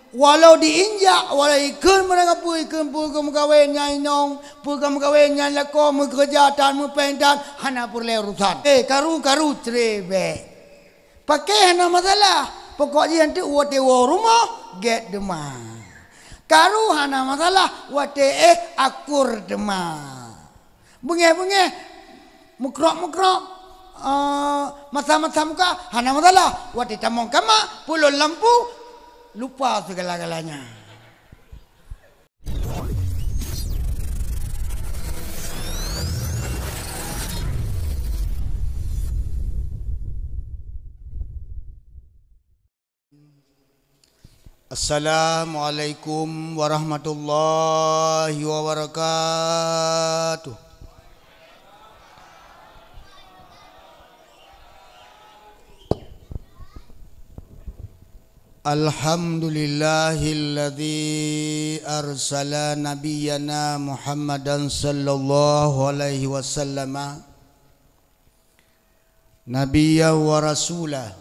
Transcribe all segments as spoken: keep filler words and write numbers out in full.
Walau diinjak, walau ikheun meurangkapeue, ikheun peue keu meukawen nyan inong, peue keu meukawen nyan lakoe, meukeureuja tan, meupéng tan, hana peureulée urusan. Eh, karu-karu cre bék. Paké hana masalah. Pokok jih anteuk watée woe rumoh, gét teuma. Karu hana masalah, watée éh akur teuma. Beungéh-beungéh, mukrok-mukrok, eh, masa-masa muka, hana masalah. Watée tamong kama, pulon lampu, lupa segala-galanya. Assalamualaikum warahmatullahi wabarakatuh. Alhamdulillahilladzi arsala nabiyyana Muhammadan sallallahu alaihi wasallama nabiyyan wa rasula,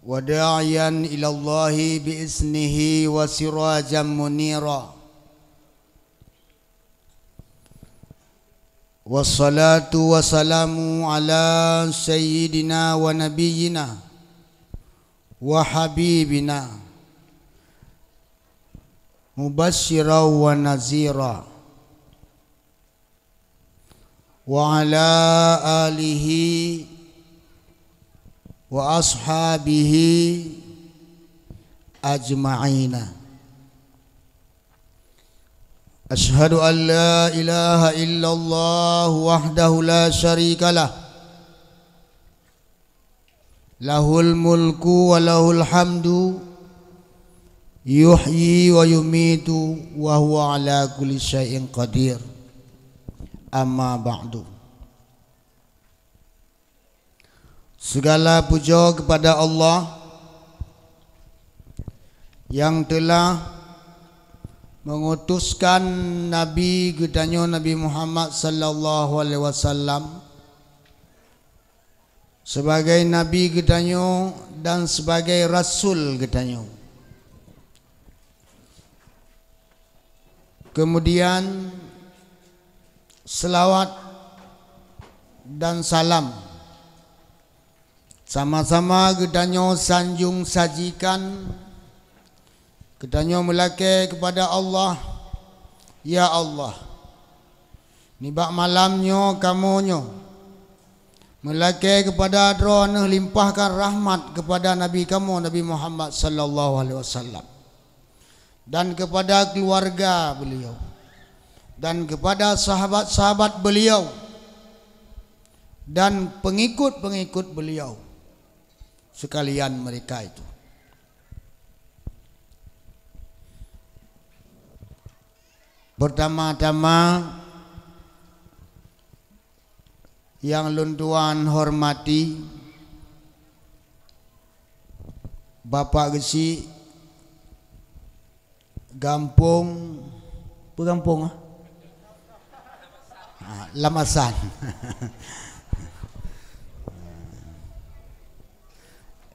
wa da'iyan ilallahi bi iznihi wa sirajan munira. Wassalatu wassalamu ala sayyidina wa nabiyyina wa habibina, mubasysyiran wa nazira, wa ala alihi wa ashabihi ajma'ina. Asyhadu an la ilaha illallah wahdahu la syarikalah. Lahul mulku wa lahul hamdu, yuhyi wa yumitu, wa huwa ala kulli syai'in qadir. Amma ba'du. Segala puja kepada Allah yang telah mengutuskan Nabi geutanyoe, Nabi Muhammad sallallahu alaihi wasallam, sebagai Nabi geutanyoe dan sebagai Rasul geutanyoe. Kemudian, selawat dan salam sama-sama geutanyoe sanjong sajikan, geutanyoe meulakée kepada Allah, "Ya Allah, nibak malam nyoe kamoe nyoe meulakée kepada Droeneuh limpahkan rahmat kepada Nabi kamoe, Nabi Muhammad sallallahu alaihi wasallam, dan kepada keluarga beliau, dan kepada sahabat-sahabat beliau, dan pengikut-pengikut beliau sekalian mereka itu." Pertama-tama, nyang lôn tuan hormati, Bapak Geuchik, gampông, peue gampông, ah? Ah, Lam Asan.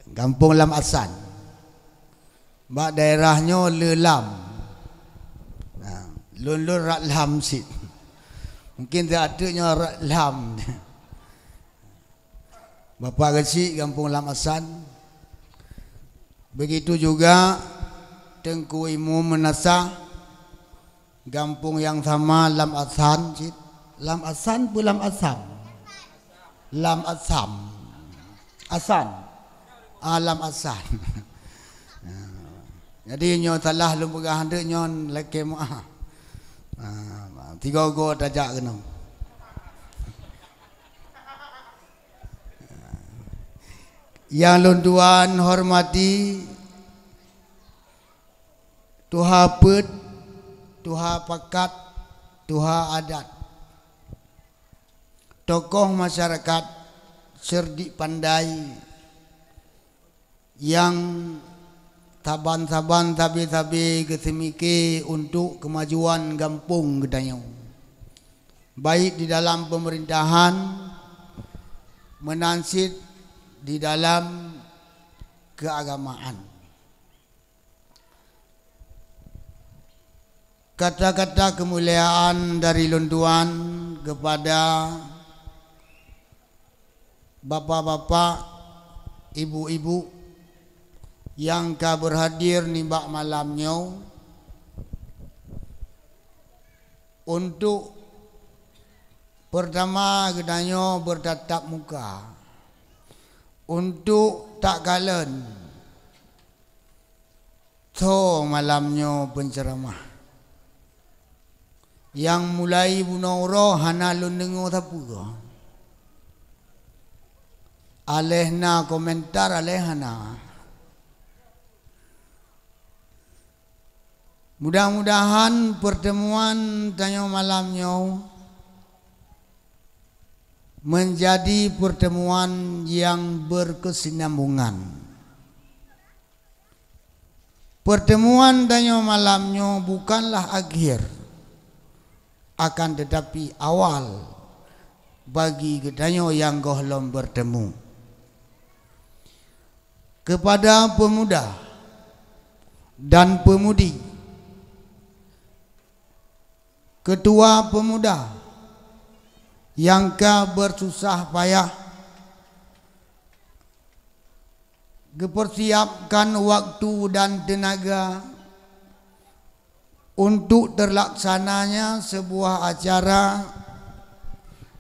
Gampông Lam Asan. Bak daerah nyoe le Lam. Nah, lôn-lôn rak Lam cit. Mungkin siat teuk nyoe rak Lam. Bapak Geuchik gampông Lam Asan. Begitu juga Teungku Imum Meunasah, gampông nyang sama Lam Asan cit. Lam Asan peue Lam Asam? Lam Asam. Asan. Ah, Lam Asan. Jadi nyoe salah lôn peugah, hanteuk nyoe lakée meuah. Ah, tiga go tajak keunoe. Nyang lôn tuan hormati, tuha peuet, tuha pakat, tuha adat, tokoh masyarakat seureudik pandai nyang saban-saban sabe-sabe geuseumike untuk keumajuan gampông geutanyoe, baik di dalam peumeurintahan, meunan cit di dalam keuagamaan. Kata-kata keumuliaan dari lôn tuan kepada bapak-bapak, ibu-ibu nyang ka beurhadir nibak malam nyoe. Untuk peurtama geutanyoe beurtatap muka untuk takalon soe malam nyoe peunceuramah. Nyang mulai bunoe uroe hana lôn deungoe sapeue. Aléh na komentar, aléh hana. Mudah-mudahan peurteumuan tanyoe malam nyoe meunjadi peurteumuan nyang beurkeusinambongan. Peurteumuan tanyoe malam nyoe bukanlah akhé, akan teutapi awal bagi geutanyoe nyang gohlom beurteumé. Kepada peumuda dan peumudi, keutua peumuda nyang ka beursusah payah geupeusiapkan waktu dan teunaga untuk teulaksananya seubuah acara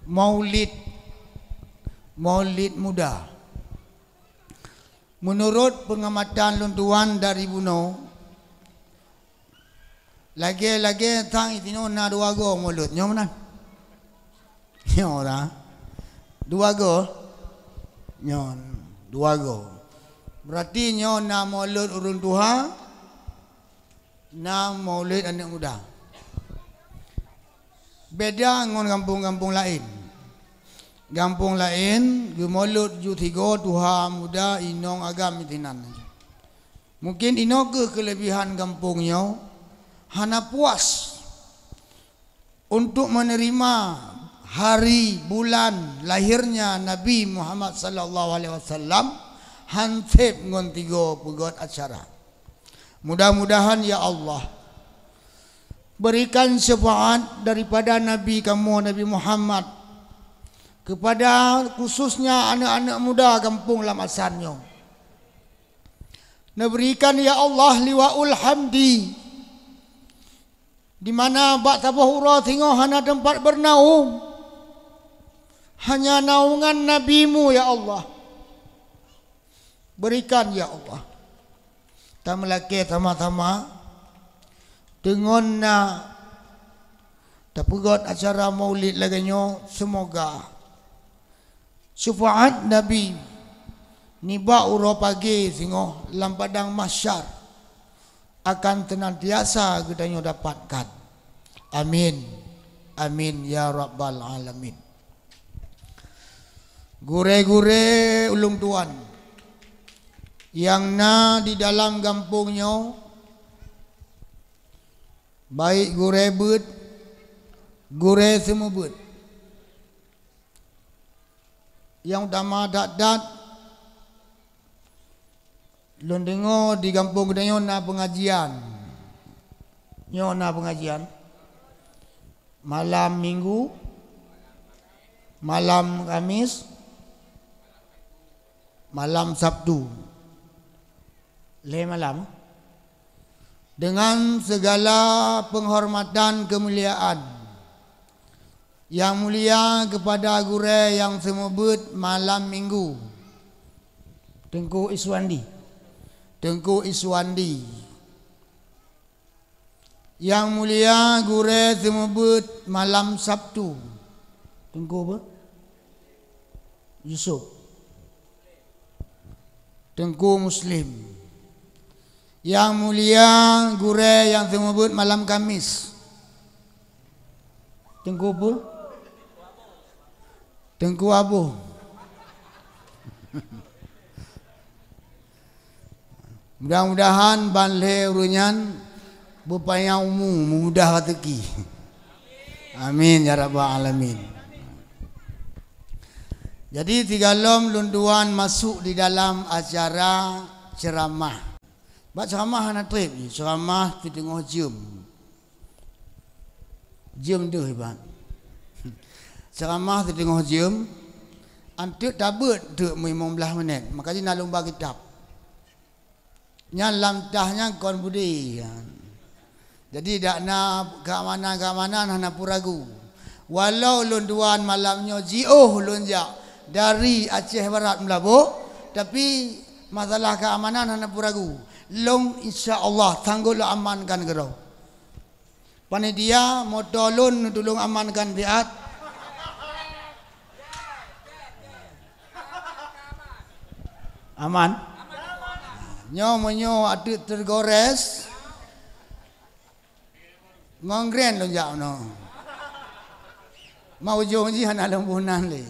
maulid, maulid muda. Meunurot peungamatan lôn tuan dari bunoe, lagée-lagée sang itinoe na dua goe mulod nyoe meunan. Nyoe dah. Dua goe. Nyoe dua goe. Berarti nyoe na mulod ureuëng tuha, na maulid aneuëk muda. Beda ngon gampông-gampông laén. Gampông laén geumaulod ju sigoe tuha muda inong agam sinan. Mungkin inoe kheueh keuleubihan gampông nyoe hana puas untuk menerima hari bulan lahirnya Nabi Muhammad sallallahu alaihi wasallam han seb ngon tigo peugét acara. Mudah-mudahan, ya Allah, berikan syafaat daripada Nabi kamoe, Nabi Muhammad, kepada khususnya aneuk-aneuk muda gampông Lamasan nyoe. Neuberikan, ya Allah, liwaul hamdi, di mana bak saboh uroe singoh hana teumpat beunaung, hanya naungan Nabi-Mu, ya Allah. Berikan, ya Allah. Tameulakée sama-sama deungon na tapeugét acara maulid lagée nyoe, seumoga syafaat Nabi nibak uroe pagée singoh lam padang mahsyar akan seunantiasa geutanyoe dapatkan. Amin. Amin ya rabbal alamin. Gurée-gurée ulôn tuan nyang na di dalam gampông nyoe, baik gurée beuet, gurée seumeubeuet. Nyang utama that-that, lôn deungoe di gampông geutanyoe na peungajian. Nyoe na peungajian malam Minggu, malam Kamis, malam Sabtu. Lhée malam. Dengan segala penghormatan kemuliaan yang mulia kepada gurée nyang seumeubeuet malam Minggu, Teungku Iswandi. Teungku Iswandi. Yang mulia gurée seumeubeuet malam Sabtu, Teungku apa? Yusuf. Teungku Muslim. Yang mulia gurée nyang seumeubeuet malam Kamis, Teungku apa? Teungku Abu. Mudah-mudahan ban lhée ureuëng nyan beupanyang umu, meumudah raseuki. Amin ya rabbal alamin. Jadi sigohlom lôn tuan masuk di dalam acara ceramah. Bak ceramah hana treb, ceramah siteungoh jeuem. Jeuem deuh iban. Ceuramah siteungoh jeuem, anteuk tabeuet teuk meulimong blaih minét, maka jih na lomba kitab. Nyan lam tah nyan kon beudé. Jadi dak na keamanan-keamanan hana peue ragu. Walau lôn tuan malam nyoe jiôh lôn jak dari Aceh Barat Meulaboh, tapi masalah keamanan hana peue ragu. Lôn insya Allah sanggup lôn amankan keudroe. Panitia, moto lôn neutulông amankan siat. Aman? Nyoe meunyoe ateueh teugores, ngon grand lôn jak meunoe. Ma ujong jih hana lôn bunan lé.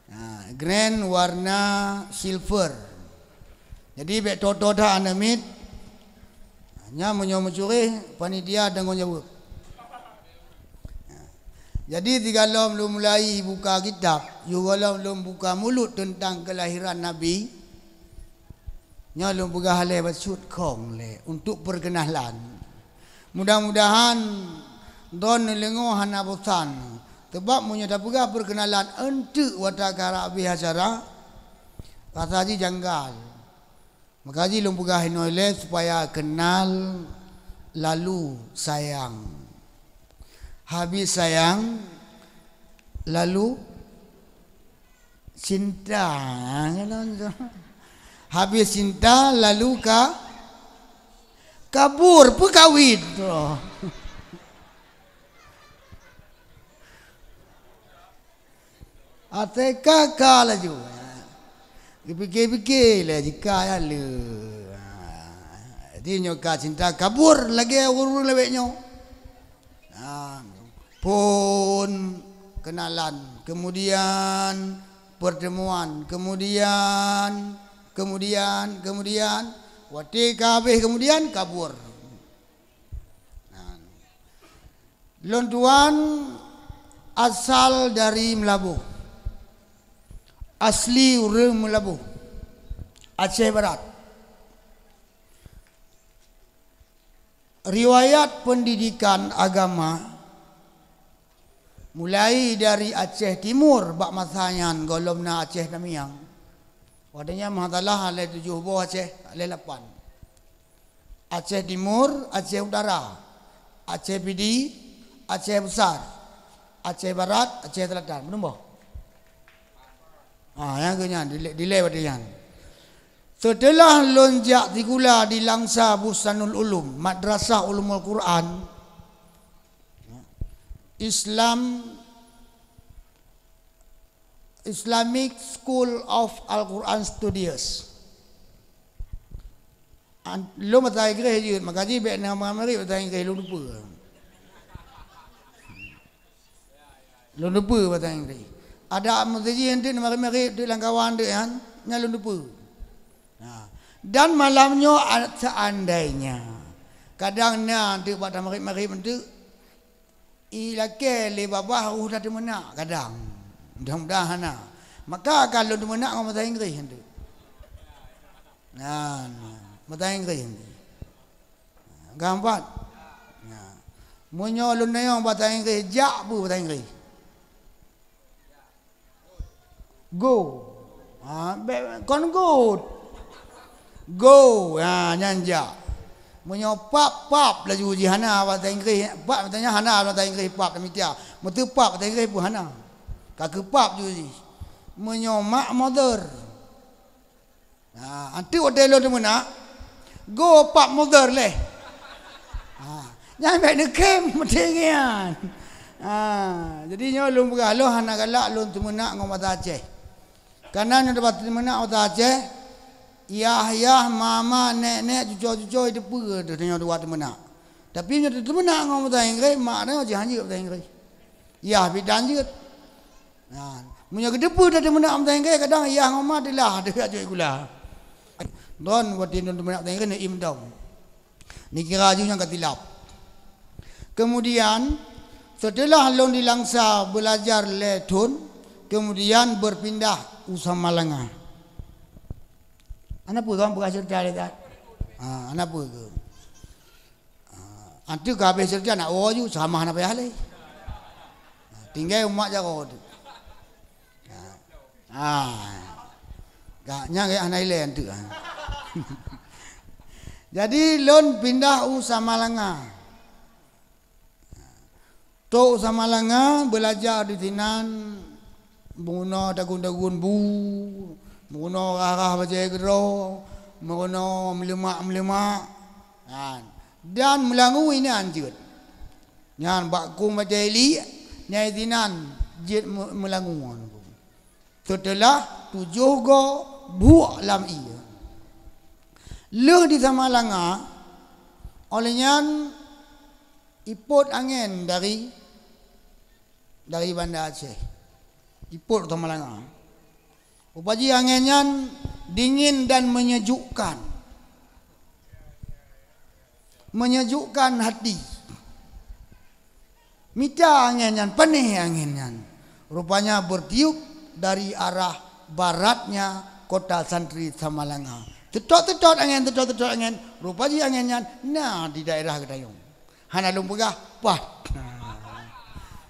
Ha, grand warna silver. Jadi bék toto that aneuk miet. Nyan meunyoe meucuréh, panitia tanggong jaweueb. Jadi sigohlom lôn mulai buka kitab, sigohlom lôn buka mulut teuntang keulahiran Nabi, nyoe lôn peugah lé bacut khong lé untuk perkenalan. Mudah-mudahan droeneuh neudeungoe hana bosan, sabab meunyoe tapeugah perkenalan eunteuk watée ka habéh acara, rasa jih janggal. Maka jih lôn peugah inoe ilée supaya kenal lalu sayang. Habis sayang lalu cinta. Habis cinta lalu ka kabur, peukawin. Até ka, ka laju. Geupike-pike lé jika ya le. Jadi nyoe ka cinta kabur lagée ureuëng lawét nyoe. Ha, phon, kenalan, kemudian pertemuan, kemudian, kemudian, kemudian, watée ka habéh kemudian kabur. Nah, lôn tuan asal dari Meulaboh. Asli ureuëng Meulaboh, Aceh Barat. Riwayat pendidikan agama mulai dari Aceh Timur bak masa nyan gohlom na Aceh Tamiang. Watée nyan meuhadalah lé tujoh boh Aceh, lé lapan. Aceh Timur, Aceh Utara, Aceh Pidie, Aceh Besar, Aceh Barat, Aceh Selatan. Meunan boh? Ha, nyang keu nyan, dilée, dilée watée nyan. Seuteulah lôn jak sikula di Langsa Bustanul Ulum, Madrasah Ulumul Quran, Islam, Islamic School of Al-Quran Studies. An-, lôn bahasa Inggréh jeuet, maka jih bék na magrib bahasa Inggréh lôn lupa. Lôn lupa bahasa Inggréh. Ada meuseujih nanti magrib-magrib tu lam kawan tu kan, nyan lôn lupa. Nah, dan malam nyoe a-, seandainya kadang na tu bak magrib-magrib tu, ilakée lé babah roh dah teumeunak kadang. Mudah-mudahan hana. Maka akan lôn teumeunak ngon bahasa Inggréh tu. Nah, bahasa Inggréh tu. Gampang. Nah. Meunyoe lôn nyoe bahasa Inggréh, jak bu bahasa Inggréh. Go. Ha, be-, kon good. Go. Ha, nyan jak. Meunyoe pap, pap laju jih hana bahasa Inggréh. Pap, maksudnya hana bahasa Inggréh pap, demikian. Meuteu pap bahasa Inggréh pun hana. Ka keu pap ju jih. Meunyoe mak, mother. Ha, anteuk watée lôn teumeunak, go pap mother leh. Ha, nyan bék neukem meuteungian. Ha, jadi nyoe lôn peugah lôn hana galak lôn teumeunak ngon bahasa Aceh. Karena nyoe teumeunak bahasa Aceh, yah-yah, mama, nek-nek, cuco-cuco, itu peue tu nyoe dua teumeunak. Tapi nyoe teumeunak ngon bahasa Inggréh, mak nyoe jihanjeuet bahasa Inggréh. Yah bidan jeuet. Nah, meunyoe geuteupeue dah teumeunak mantong ke, kadang yah ngon ma teulah teuh jak jok sikula. Don watée lôn teumeunak mantong ke neuem dong. Nikira ju nyang ka tilap. Kemudian, seuteulah lôn di Langsa beulajar lhée thon, kemudian beupindah u Samalanga. Hana peue kan beukah ceurita lé that? Ha, hana peue ke? Ah, anteuk ka habéh ceurita nak woe ju, sama hana payah lé. Tinggai umat jaroe tu. Ha. Ha. Gak nyang gak hana ilée tu. Jadi lôn pindah u Samalanga. Trok u Samalanga beulajar di sinan, meurunoe tagun-tagun bu, meurunoe rhah-rhah bajée keudroe, meurunoe meuleumak-meuleumak, kan. Dan meulangue inan jeuet. Nyan bak kung bajée liek, nyang sinan jeuet meu-, meulangue. Seuteulah tujoh goe buok lam ié. Lheueh di Samalanga, óh lheueh nyan ipot angén dari, dari Banda Aceh. Ipot Samalanga. Rupa jih angén nyan dingin dan menyejukkan. Menyejukkan hati. Mita angén nyan, panéh angén nyan. Rupanya bertiup dari arah baratnya kota santri Samalanga. Teutot-teutot angén, teutot-teutot angén. Rupa jih angén nyan na di daerah geutanyoe. Hana lôn peugah, pat.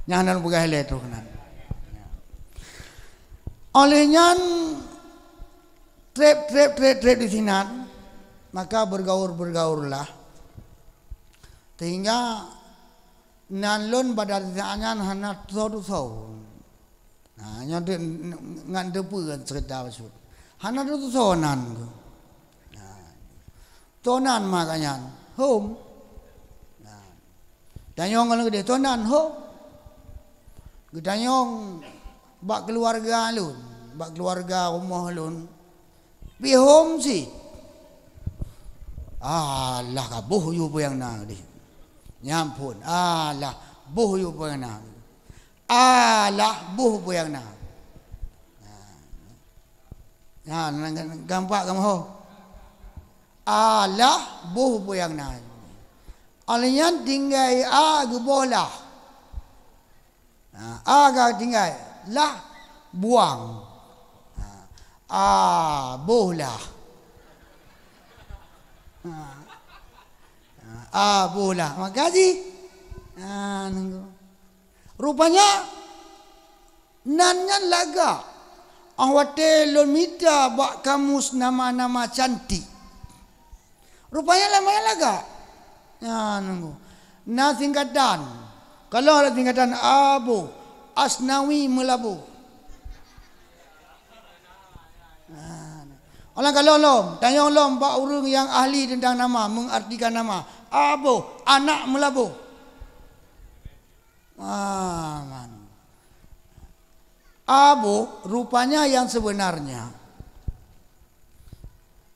Nyan hana lôn peugah ilée troh keunan. Óh lheueh nyan, treb, treb, treb, treb di sinan, maka bergaul-bergaullah. Sehingga nan lôn bak saát nyan hana tusoe-tusoe. Nah, nyoe deuek ngan teupeue cerita bacut. Hana tusoe nan ku. Nah, soe nan ma gobnyan? Hom. Nah, tanyong ngon geudeh, soe nan? Hom. Geutanyong bak keuluwarga lôn, bak keuluwarga rumoh lôn. Pih hom cit. Alah, ka boh yue peue nyang na deh. Nyan phon. Alah, boh yue peue nyang na. Alah, boh peue nyang na. Nah, nah, gampang kamoe ho. Alah, boh peue nyang na. Óh lheueh nyan tinggai a geuboh lah. Ha, a ka tinggai, lah buang. Ha, a boh lah. Ha, ha, a boh lah. Maka jih. Ha, nunggu. Rupanya nan nyan lagak. Ah watée lôn mita bak kamus nama-nama cantik. Rupanya lam ayat lagak. Nyan nunggu. Na singkatan. Kalau ada singkatan Abu Asnawi Meulaboh. Nah, orang kalau lom, tanyong lom bak ureuëng nyang ahli tentang nama, mengartikan nama. Abu, anak Meulaboh. Ah, man. Abu, rupanya yang sebenarnya.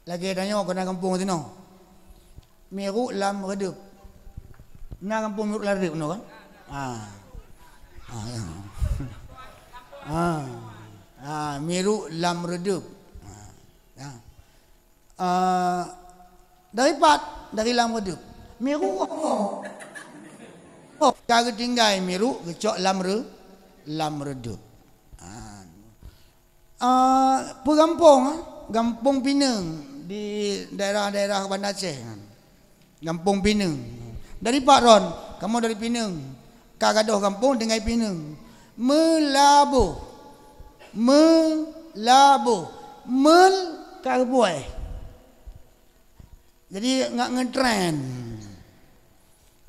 Lagée tanyoe keunan gampông sinoe. Miruk lam reudeup. Na gampông Miruk lam reudeup nyoe kan? Ah. Ah, ya. Ah. Ah, Miruk lam reudeup. Ah, ya. Ah, dari pat, dari lam reudeup. Miruk. Oh, ka geutinggai Miruk geucok lam re-, lam reudeup. Ah. Ah, peugampông, ah, gampông Pineung di daerah-daerah Banda Aceh. Gampông Pineung. Dari pat ron, kamoe dari Pineung. Ka gadôh gampông tinggai Pineung. Meulaboh. Meulaboh. Meul ka geupuéh. Jadi ngak ngeutren.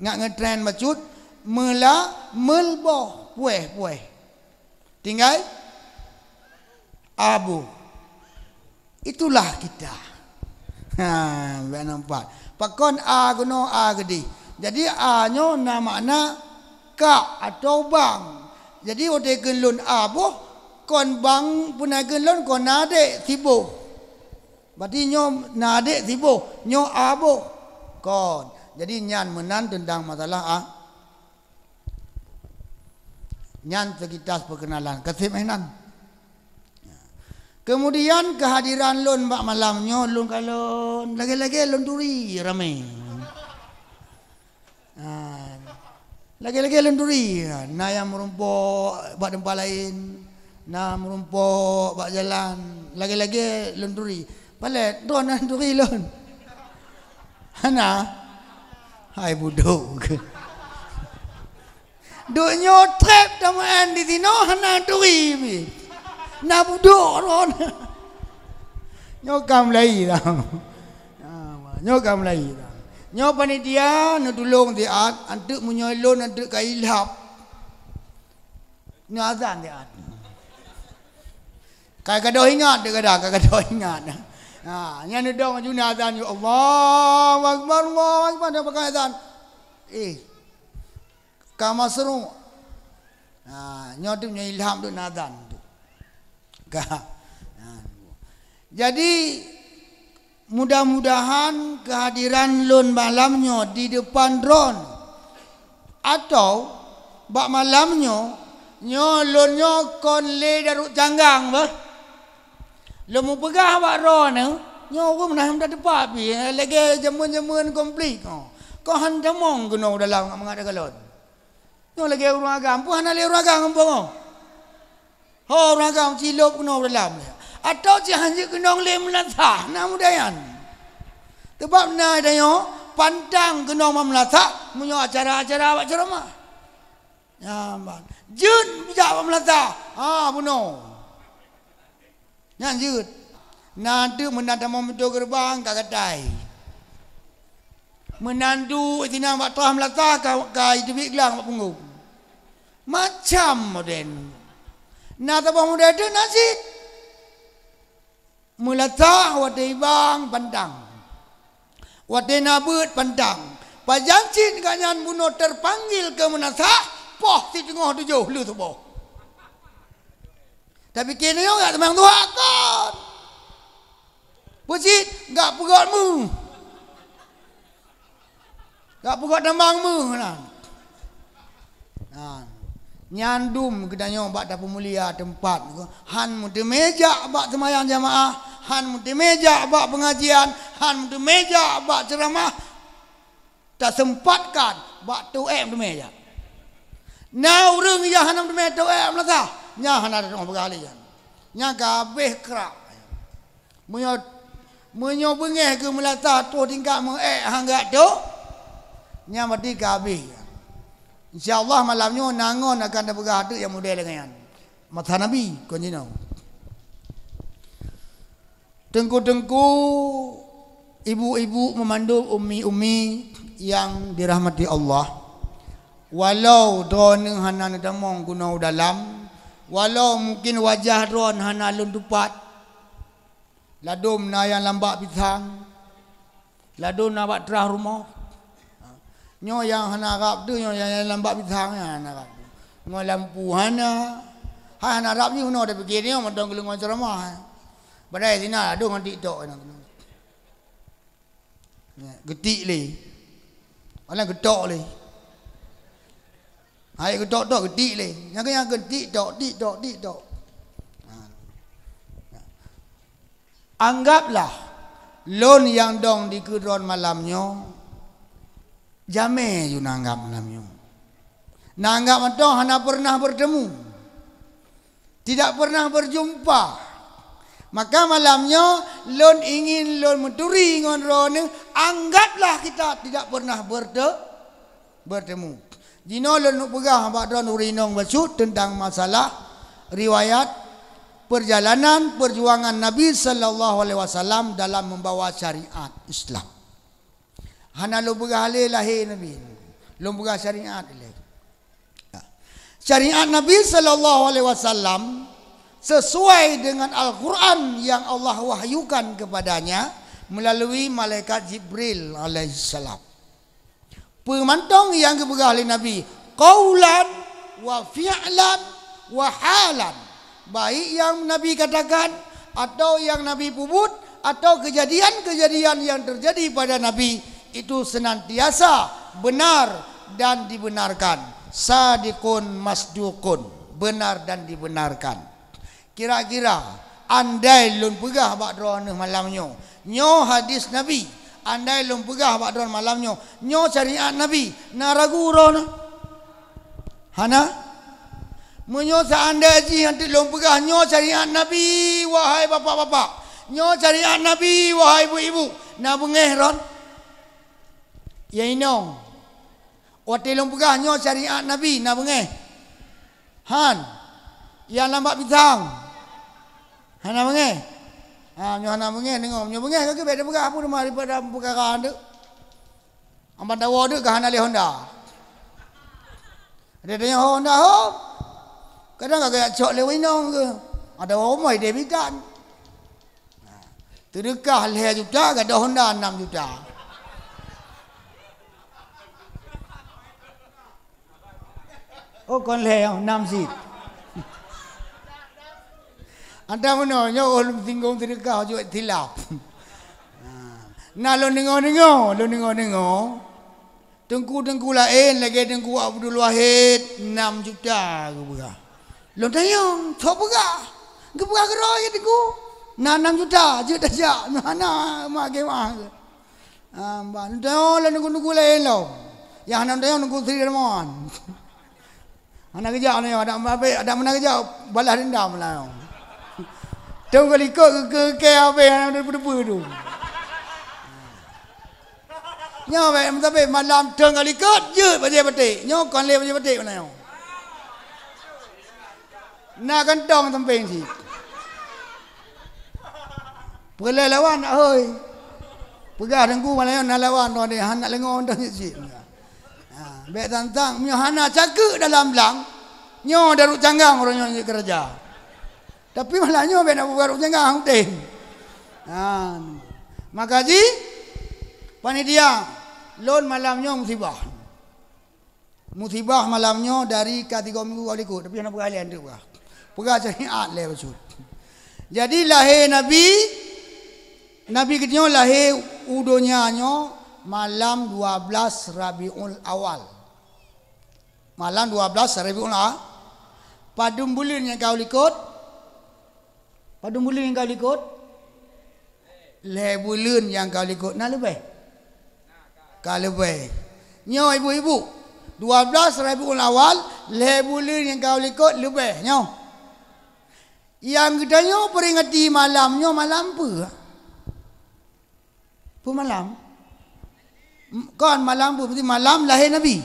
Ngak ngeutren bacut, meula, meulboh, puéh, puéh. Tinggai? Abu. Itulah kita. Ha, bèk nampak. Pakon a keunoe a geudeh. Jadi a nyoe na makna kak atau bang. Jadi watèe kheun lôn a boh, kon bang peunaikheun lôn kon na adék siboh. Berarti nyoe na adék siboh, nyoe a boh. Kon. Jadi nyan meunan teuntang masalah a. Nyan seukitas peukenalan. Ka sép meunan. Kemudian kehadiran lôn bak malam nyoe lôn kalon lagèe-lagèe lôn turi ramè. Ha. Lagèe-lagèe lôn turi, na nyang meurumpok bak teumpat laén, na meurumpok bak jalan, lagèe-lagèe lôn turi. Palèe droeneuh turi lôn? Hana? Hai budok. Duek nyoe treb teumeu'en di sinoe hana turi pih. Na budok ron. Nyoe ka mulai dah. Nyoe ka mulai dah. Nyoe panitia neutulông siat, anteuk meunyoe lôn anteuk ka ilhab. Neuazan siat. Ka gadôh ingat deh kadang, ka gadôh ingat. Ha, nyan neudong aju neuazan, "Ya Allahu Akbar, Allahu Akbar," dah peugah azan. Eh, ka masru'. Ha, nyoe tu nyoe ilham tu neuazan tu. Ka. Ha. Jadi, mudah-mudahan kehadiran lôn malam nyoe di depan droeneuh, atau bak malam nyoe, nyoe lôn nyoe kon lé daruek canggang beh. Lôn mupeugah bak droeneuh, nyoe ureueng meunan hana teupah pih, lagèe jameun-jameun konflik. Oh. Kon han tamong keunoe u dalam mangat takalon. Nyoe lagèe ureueng agam, peue hana lé ureueng agam gampông? Ho ureueng agam cilop keunoe dalam. Atau cit han jeuet keunong lé meulasah, na mudayan. Teubab na tanyoe pantang keunong bak meulasah, meunyoe acara-acara bak ceuramah. Nyan ban. Jeuet bijak bak meulasah. Ha, bunoe. Nyan jeuet. Na teuk meunan tamong pintoe geureubang ka gatai. Meunan duek sinan bak trah meulasah ka, ka jiteubiet glang bak punggong. Macam model. Na saboh model teuk na cit. Meulasah watèe ibang pantang. Watèe na beuet pantang. Pajan cit gobnyan bunoe teupanggil keu meulasah, poh siteungoh tujoh lheueh suboh. Tapi keu nyoe gak teumang tuha kon. Peucit gak peugöt meuh. Gak peugöt teumang meuh nan. Nan. Nyan dum geutanyoe bak tapeumulia teumpat. Han meuteumé jak bak seumayang jamaah, han meuteumé jak bak peungajian, han meuteumé jak bak ceuramah. Taseumpatkan bak toh ék meuteumé jak. Na ureueng nyang hana meuteumé toh ék meulasah, nyan hana tatu'oh peugah lé nyan. Nyan ka habéh krak. Meunyoe, meunyoe beungéh keu meulasah toh tingkat meu ék han geujak toh, nyan berarti ka habéh. Insya Allah malam nyoe na ngon akan tapeugah teuk nyang model lagèe nyan. Masa Nabi kon jinoe. Teungku-teungku, ibu-ibu meumandum, ummi-ummi nyang dirahmati Allah, walau droeneuh hana neutamong keunoe u dalam, walau mungkin wajah droen hana lôn tupat, ladôm na nyang lam bak pisang, ladôm na bak trah rumoh. Nyoe nyang hana rab tu, nyoe nyang, nyang lam bak pisang nyang hana rab tu. Ngon lampu hana. Hai hana rab jih bunoe, tapi keu nyoe mantong geuleungon ceuramah. Padahai sinan ladôm ngon TikTok nyan. Ya, geutik lé. Malah geutok lé. Hai geutok-tok geutik lé. Nyang keu nyang geutik tok, tik tok, tik tok. Ha. Anggaplah lôn nyang dong dikeue droen malam nyoe, jamé ju na anggap malam nyoe. Na anggap mantong hana pernah bertemu, tidak pernah berjumpa. Maka malam nyoe lôn ingin lôn meuturi ngon droeneuh, anggaplah kita tidak pernah berte-, bertemu. Jinoe lôn peugah bak droen ureueng inong bacut teuntang masalah riwayat perjalanan perjuangan Nabi sallallahu alaihi wasallam dalam membawa syariat Islam. Hana lôn peugah lé lahé Nabi. Lôn peugah syariat lé. Syariat Nabi sallallahu alaihi wasallam sesuai dengan Al-Quran yang Allah wahyukan kepadanya melalui malaikat Jibril alaihissalam. Peue mantong nyang geupeugah lé Nabi, qaulan wa fi'lan wa halan. Baik nyang Nabi katakan, atau nyang Nabi peubuet, atau kejadian-kejadian yang terjadi pada Nabi, itu senantiasa benar dan dibenarkan. Sadiqun masduqun, benar dan dibenarkan. Kira-kira, andai lôn peugah bak droeneuh malam nyoe, nyoe hadis Nabi, andai lôn peugah bak droeneuh malam nyoe, nyoe syariat Nabi, na ragu droeneuh? Hana? Meunyoe seandai jih nyan teuk lôn peugah, nyoe syariat Nabi, wahai bapak-bapak, nyoe syariat Nabi, wahai ibu-ibu, na beungéh droen? Ya inong. Watée lôn peugah nyoe syariat Nabi na beungéh. Han. Nyang lam bak pisang. Hana beungéh. Ha, nyoe hana beungéh deungoe. Nyoe beungéh ka geubek teupeugah peue teuma daripada peukara nyoe. Amban dawa deuek ka hana lé Honda. Ada tanya Honda ho. Kadang ka geujak cok lé inong ke. Ada rumoh ideh bitan. Teudeukah lhèe juta, gadôh Honda enam juta. Oh, kon lhèe, oh, enam cit. Ata meunoe nyoe ulôn singgung teudeukah jeuet silap. Na lôn deungoe-deungoe, lôn deungoe-deungoe. Teungku-teungku laén lagèe Teungku Abdul Wahid enam juta geupeugah. Lôn tanyong, "Soe peugah?" Geupeugah keudroe lagèe Teungku. Na enam juta, jeuet tajak, nyoe hana mak geuh mah. Ah, bah, lôn tanyong lôn teungku-teungku laén lom. Nyang hana tanyong Teungku Sri Darmawan. Hana geujak nyoe, adak meunabe, adak meunan geujak balah dendam lah nyoe. Thôn ka likot keu keu keu habéh hana teupeue-teupeue tu. Nyoe bèk meusabe malam thôn ka likot jeuet bajèe batik. Nyoe kon lé bajèe batik meunan nyoe. Na kantong sampéng cit. Peulai lawan hôi. Peugah Teungku malam nyoe na lawan droeneuh hana leungoe dah cit. Ha, bèk tantang, meunyoe hana cakeuk dalam blang, nyoe daruet canggang uroe nyoe jeuet keuraja. Tapi malam nyoe bèk na buka daruet canggang udeh. Ha. Maka jih, panitia, lôn malam nyoe musibah. Musibah malam nyoe dari ka tiga minggu ka likot, tapi hana peugah lé, hana peugah. Peugah syariat lé bacut. Jadi lahé Nabi, Nabi geutanyoe lahé u donya nyoe malam dua belas Rabiul Awal. Malam dua belas Rabiul Awal. Padum buleuen nyang ka likot? Padum buleuen nyang ka likot? Lhèe buleuen nyang ka likot na leubeh. Ka leubeh. Nyoe ibu-ibu, dua belas Rabiul Awal, lhèe buleuen nyang ka likot leubeh nyoe. Nyang geutanyoe peuringati malam nyoe malam peue? Peue malam? M-, kon malam peue? Berarti malam lahé Nabi.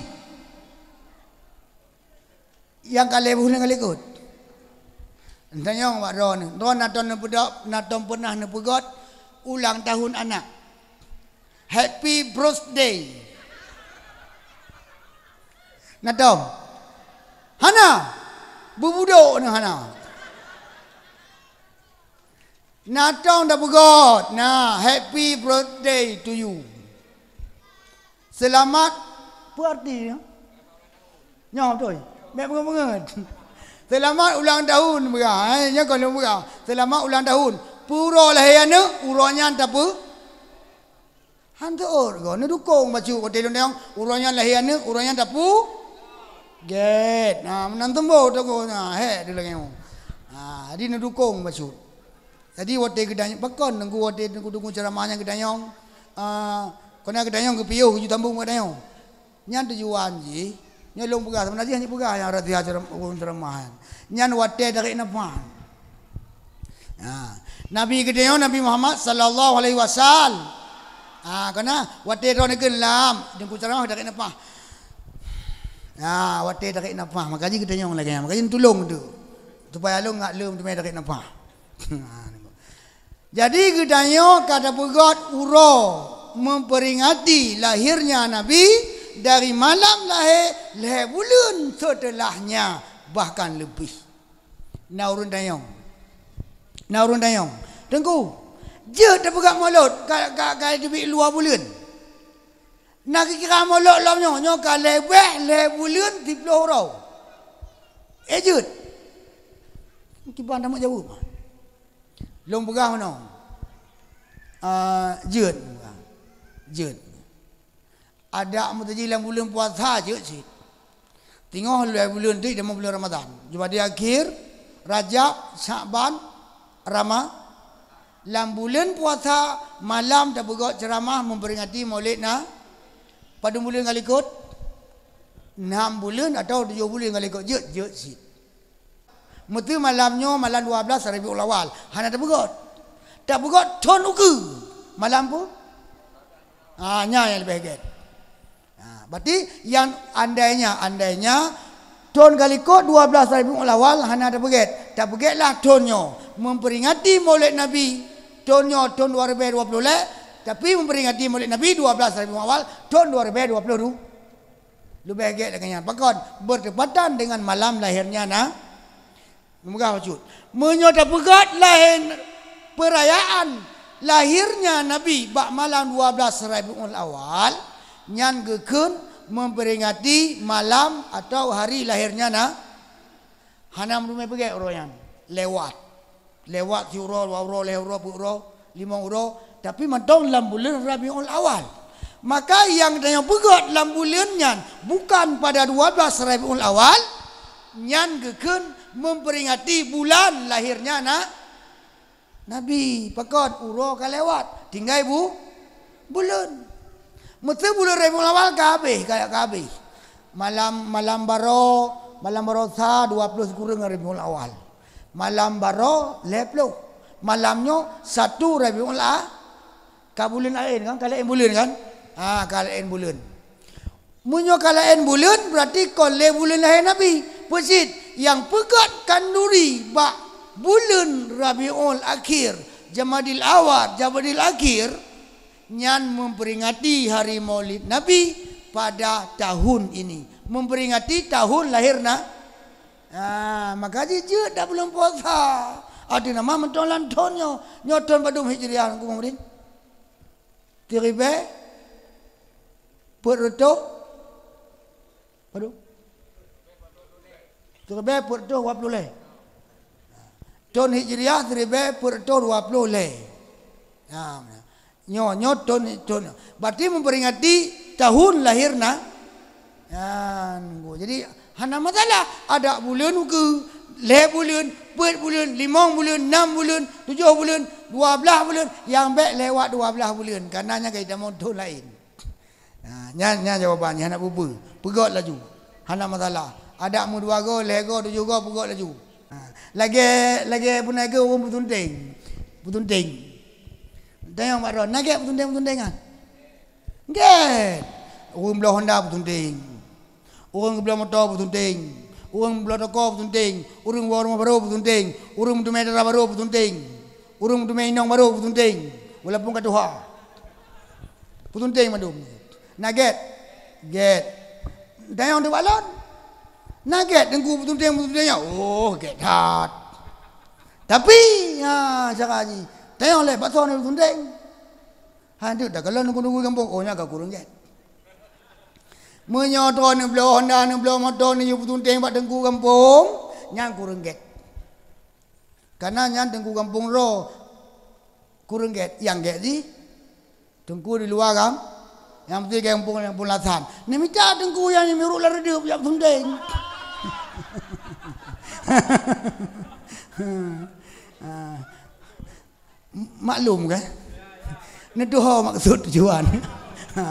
Nyang ka lhèe buleuen ka likot. Tanyong bak droeneuh. Droeneuh na tom neupeudok, na tom peunah neupeugöt ulang tahun anak. Happy birthday. Na tom? Hana. Beubudok nyoe hana. Na tom tapeugöt, na, "Happy birthday to you." Seulamat, peue arti nyoe? Nyoe beutôi. Bèk beungeut-beungeut. Seulamat ulang tahun, peugah, eh, nyoe kon lôn peugah. Seulamat ulang tahun. Peue uroe lahé aneuk, uroe nyan tapeugöt. Han teuôt goe, neudukong bacut watèe lôn tanyong, uroe nyan lahé aneuk, uroe nyan tapeugöt. Ha, meunan teumbôh teuh goe, ha, hék teuh lagèe nyoe. Ha, jadi neudukong bacut. Jadi watèe geutanyong, pakon teungku watèe teungku-teungku ceuramah nyan geutanyong, ah, keunan geutanyong geupiôh, geujutambong geutanyong. Nyan tujuan jih, nyoe lôn peugah, seubeuna jih hana peugah nyang rahsia ceram-, ureueng ceramah nyan. Nyan watèe tarék nafah. Ha. Nabi geutanyoe Nabi Muhammad sallallahu alaihi wasallam. Ha, keunan watèe droeneuh kheun lam, teungku ceramah tarék nafah. Ha, watèe tarék nafah, maka jih geutanyong lagèe nyan. Maka jih neutulông tu. Supaya lôn ngat lom teumé tarék nafah. Ha, Jadi geutanyoe ka tapeugöt uroe memperingati lahirnya Nabi dari malam lahé lhèe buleuen seuteulahnya, bahkan leubeh. Na ureueng tanyong. Na ureueng tanyong. Teungku, jeuet tapeugöt molot ka, ka, ka teubiet luwa buleuen. Na geukira molot lom nyoe, nyoe ka leubeh lhèe buleuen siplôh uroe. Eh, jeuet. Kiban tamat jaweueb. Lôn peugah meunoe. Ah, jeuet. Jeuet. Adak meuteujih lam buleuen puasa jeuet cit. Teungoh lhèe buleuen teuk tamong buleuen Ramadhan. Jumadi akhir, Rajab, Syakban, Rama-, lam buleuen puasa malam tapeugöt ceuramah memperingati Maulid na-, padum buleuen ka likot? Nam buleuen atawa tujoh buleuen ka likot jeuet, jeuet cit. Meuseu malam nyoe malam dua belas Rabiul Awal, hana tapeugöt. Tapeugöt thôn ukeue. Malam peue? Ah, nyan nyang leubeh gèt. Ha, berarti yang andainya, andainya thon ka likot dua belas Rabiul Awal hana tapeugét. Tapeugétlah thon nyoe memperingati Maulid Nabi. Thon nyoe thon dua ribèe dua ploh lhèe, tapi memperingati Maulid Nabi dua belas Rabiul Awal thon dua ribèe dua ploh dua. Leubeh gét lagèe nyan. Pakon? Bertepatan dengan malam lahirnya na-, Meugah bacut. Meunyoe tapeugét lahé, peurayaan lahirnya Nabi bak malam dua belas Rabiul Awal, nyan geukheun memperingati malam atau hari lahirnya na-, hana meuteumé peugét uroe nyan. Lewat. Lewat siuroe, dua uroe, lhèe uroe, peuet uroe, limong uroe, tapi mantong lam buleuen Rabiul Awal. Maka nyang tanyoe peugét lam buleuen nyan bukan pada dua belas Rabiul Awal, nyan geukheun memperingati bulan lahirnya na-, Nabi. Pakon? Uroe ka lewat, tinggai bu-, buleuen. Meuseu buleuen Rabiul Awal ka habéh, ka, ka habéh. Malam, malam baroe, malam baroe sa dua ploh sikureueng Rabiul Awal. Malam baroe lhèe ploh. Malam nyoe satu Rabiul A-, ka buleuen laén kan? Ka laén buleuen kan? Ha, ka laén buleuen. Meunyoe ka laén buleuen, berarti kon lé buleuen lahé Nabi. Peue cit? Nyang peugét khanduri bak buleuen Rabiul Akhir, Jamadil Awal, Jamadil Akhir, nyan memperingati hari Maulid Nabi pada tahun ini. Memperingati tahun lahir na-, Ah, maka jijeuet dak buleuen puasa. Arti nama mantong lam thon nyoe. Nyoe thon padum Hijriah, Teungku Muhyiddin? Siribèe peuet reutôh, padum? Siribèe peuet reutôh dua ploh lhèe. Thon Hijriah siribèe peuet reutôh dua ploh lhèe. Nah, nyoe, nyoe thon, thon. Berarti memperingati tahun lahir na-, Nyan, jadi hana masalah. Adak buleuen ukeue, lhèe buleuen, peuet buleuen, limong buleuen, nam buleuen, tujoh buleuen, dua blaih buleuen, nyang bèk lewat dua blaih buleuen, kareuna nyan ka jitamong thon laén. Ha, nyan, nyan jawaban nyan, hana peue-peue. Peugét laju. Hana masalah. Adak meudua goe, lhèe goe, tujoh goe, peugét laju. Ha, lagèe, lagèe peunajoh ureueng peutunténg. Peutunténg. Tanyong bak droe, na gèt peutunténg-peutunténg nyan? Gèt. Ureueng bloe honda peutunténg. Ureueng geubloe moto peutunténg. Ureueng bloe toko peutunténg. Ureueng woe rumoh barô peutunténg. Ureueng meuteumé dara barô peutunténg. Ureueng meuteumé inong barô peutunténg. Walaupun ka tuha. Peutunténg mandum. Na gèt? Gèt. Tanyong teubalon. Na gèt Teungku peutunténg-peutunténg nyan? Oh, gèt that. Tapi, ha, cara jih. Tanyong lé, bak soe na peutunténg? Han deuek dah, kalau nunggu-nunggu gampông, oh, nyan ka kureueng gèt. Meunyoe droeneuh bloe honda, neubloe moto, neuyue peutunténg bak teungku gampông, nyan kureueng gèt. Kareuna nyan teungku gampông droe kureueng gèt, nyang gèt jih teungku di luwa gam-, nyang beutôi gampông, gampông lasan. Neumita teungku nyang miruk lam reudeup jak peutunténg. Ha. Maklum kan? Neutuho maksud tujuan. Ha.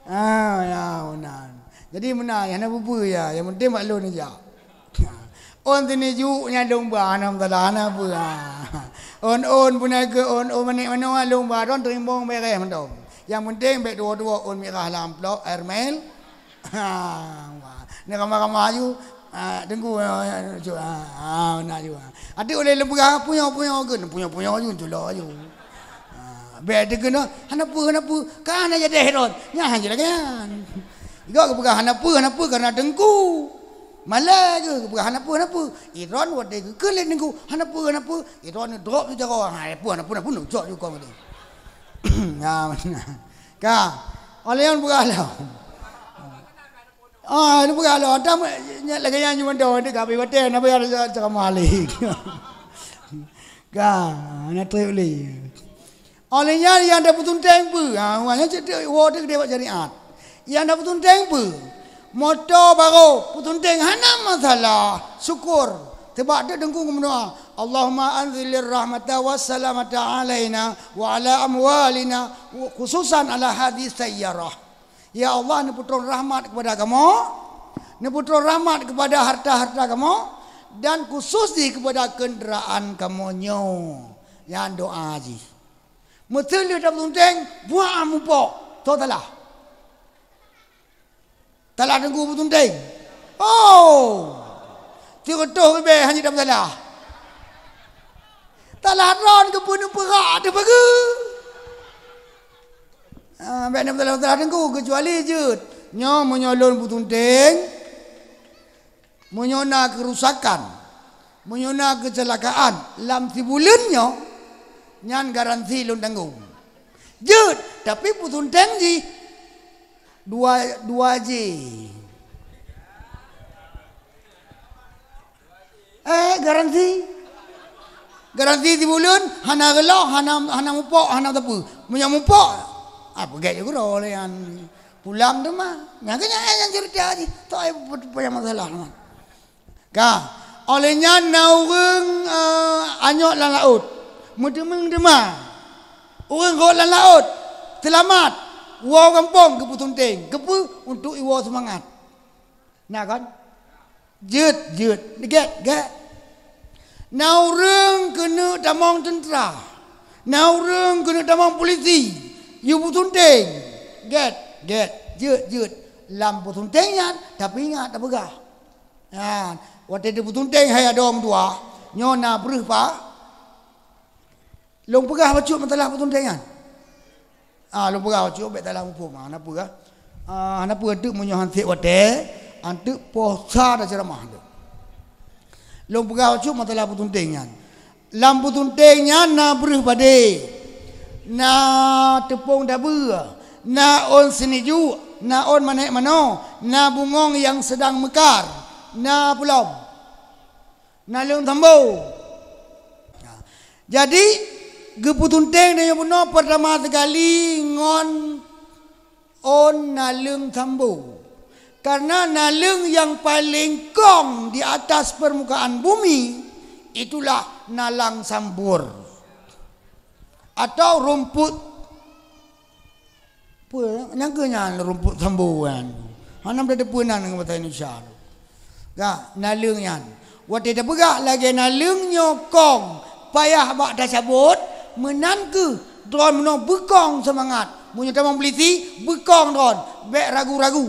Ah, ya, meunan. Jadi meunan, hana peue-peue ya. Yang penting bak lôn jak. Ha. Ôn sini juk nyan lôn ba, hana masalah, hana peue. Ha. Ôn, ôn, pun ke ôn, ôn manéh manoe lôn ba, don teurimong bèrèh mantong. Yang penting bèk tuwo-tuwo ôn mirah lam amplop, air mail. Ha, wah. Ni ramah-ramah aju. Ah, teungku, ah, ah, ah, nak aju. Até ulèe leupeugah punyo-punyo ke, punyo-punyo aju, tulok aju. Ah, bèk teukeunoe, hana peue, hana peue. Ka hana jadeh rot. Nyan je lagèe nyan. Gok geupeugah hana peue, hana peue kareuna teungku. Malèe geuh geupeugah hana peue, hana peue. Iron watèe geukheun lé teungku, hana peue, hana peue. Iron drop tu jaroe, ha, hana peue, hana peue, hana peue, cok ju kong tu. Ha, ka. Oleh nyan peugah lom. Ah, ni peugah lom. Ata me-, nyan lagèe nyan cuma dah, dia ka habis batèe, na payah ceramah lé. Ka, na trép lé. Oleh nyan nyang tapeutunténg peue? Ha, nyan cit woe teuh deh bak syariat. Nyang tapeutunténg peue? Moto barô, peutunténg hana masalah. Syukur. Sabab teuk teungku geumeudoa, "Allahumma anzilir rahmata was salamata alaina wa ala amwalina, khususan ala hadhihi sayyarah." Ya Allah, neupeutron rahmat kepada kamoe, neupeutron rahmat kepada harta-harta kamoe, dan khusus jih kepada kenderaan kamoe nyoe. Nyan doa jih. Meuteuleuh tapeutunténg, buah mupok, toh salah. Talah teungku peutunteng. Oh. Tiga toh ribèe hana dam salah. Talah droen keupeue neupeugah teuh bagus. Ah, bèk neupeugah talah teungku, keucuali jeuet. Nyoe meunyoe lôn peutunteng, meunyoe na keurusakan, meunyoe na keucelakaan lam sibuleuen nyoe, nyan garansi lôn tanggong. Jeuet, tapi peutunteng jih dua, dua J. Eh, garansi. Garansi sibuleuen, hana geulok, hana, hana mupok, hana teupeu. Meunyoe mupok, ah, peugèt jih keudroe lé nyan. Pulang teuma. Nyan keuh nyan, eh, nyan ceurita jih. Tok ai pe-, pe-, panyang masalah teuma. Ka, óh lheueh nyan na ureueng, eh, anyot lam laôt. Meuteumeung teuma. Ureueng rhot lam laôt. Seulamat. Woe gampông geupeutunteng. Keupeue? Untuk iwoe seumangat. Na kon? Jeuet, jeuet. Gèt, gèt. Na ureueng keuneuk tamong teuntra. Na ureueng keuneuk tamong pulisi. Yue peutunteng. Gèt, gèt. Jeuet, jeuet. Lam peutunteng nyan, tapi ingat tapeugah. Nyan, watèe teupeutunteng hai adoe meutuah, nyoe na breuh pa. Lôn peugah bacut masalah peutunteng nyan. Ah, lôn peugah bacut, bèk salah muphom. Ah, hana peue. Ah, hana peue teuk meunyoe han sép watèe, han teuk poh sa taceuramah teuk. Lôn peugah bacut masalah peutunteng nyan. Lam peutunteng nyan na breuh padé, na teupông dabeue, na ôn seunejuk, na ôn manèk manoe, na bungöng nyang seudang meukar, na peulom. Naleueng sambo. Jadi, geupeutunteng tanyoe bunoe peurtama sikali ngon ôn naleueng sambo. Karena naleueng nyang paleng kong di atas permukaan bumi, itulah nalang sambur. Atau rumput Peue, nyang keuh nyan rumput sambo nyan. Hana meuteupeue nan ngon basa Indonesia. Ka, naleueng nyan. Watèe tapeugah lagèe naleueng nyoe kong, payah bak tacabot, meunan keuh droen meunoe beukong seumangat. Meunyoe tamong pulisi, beukong droen, bèk ragu-ragu.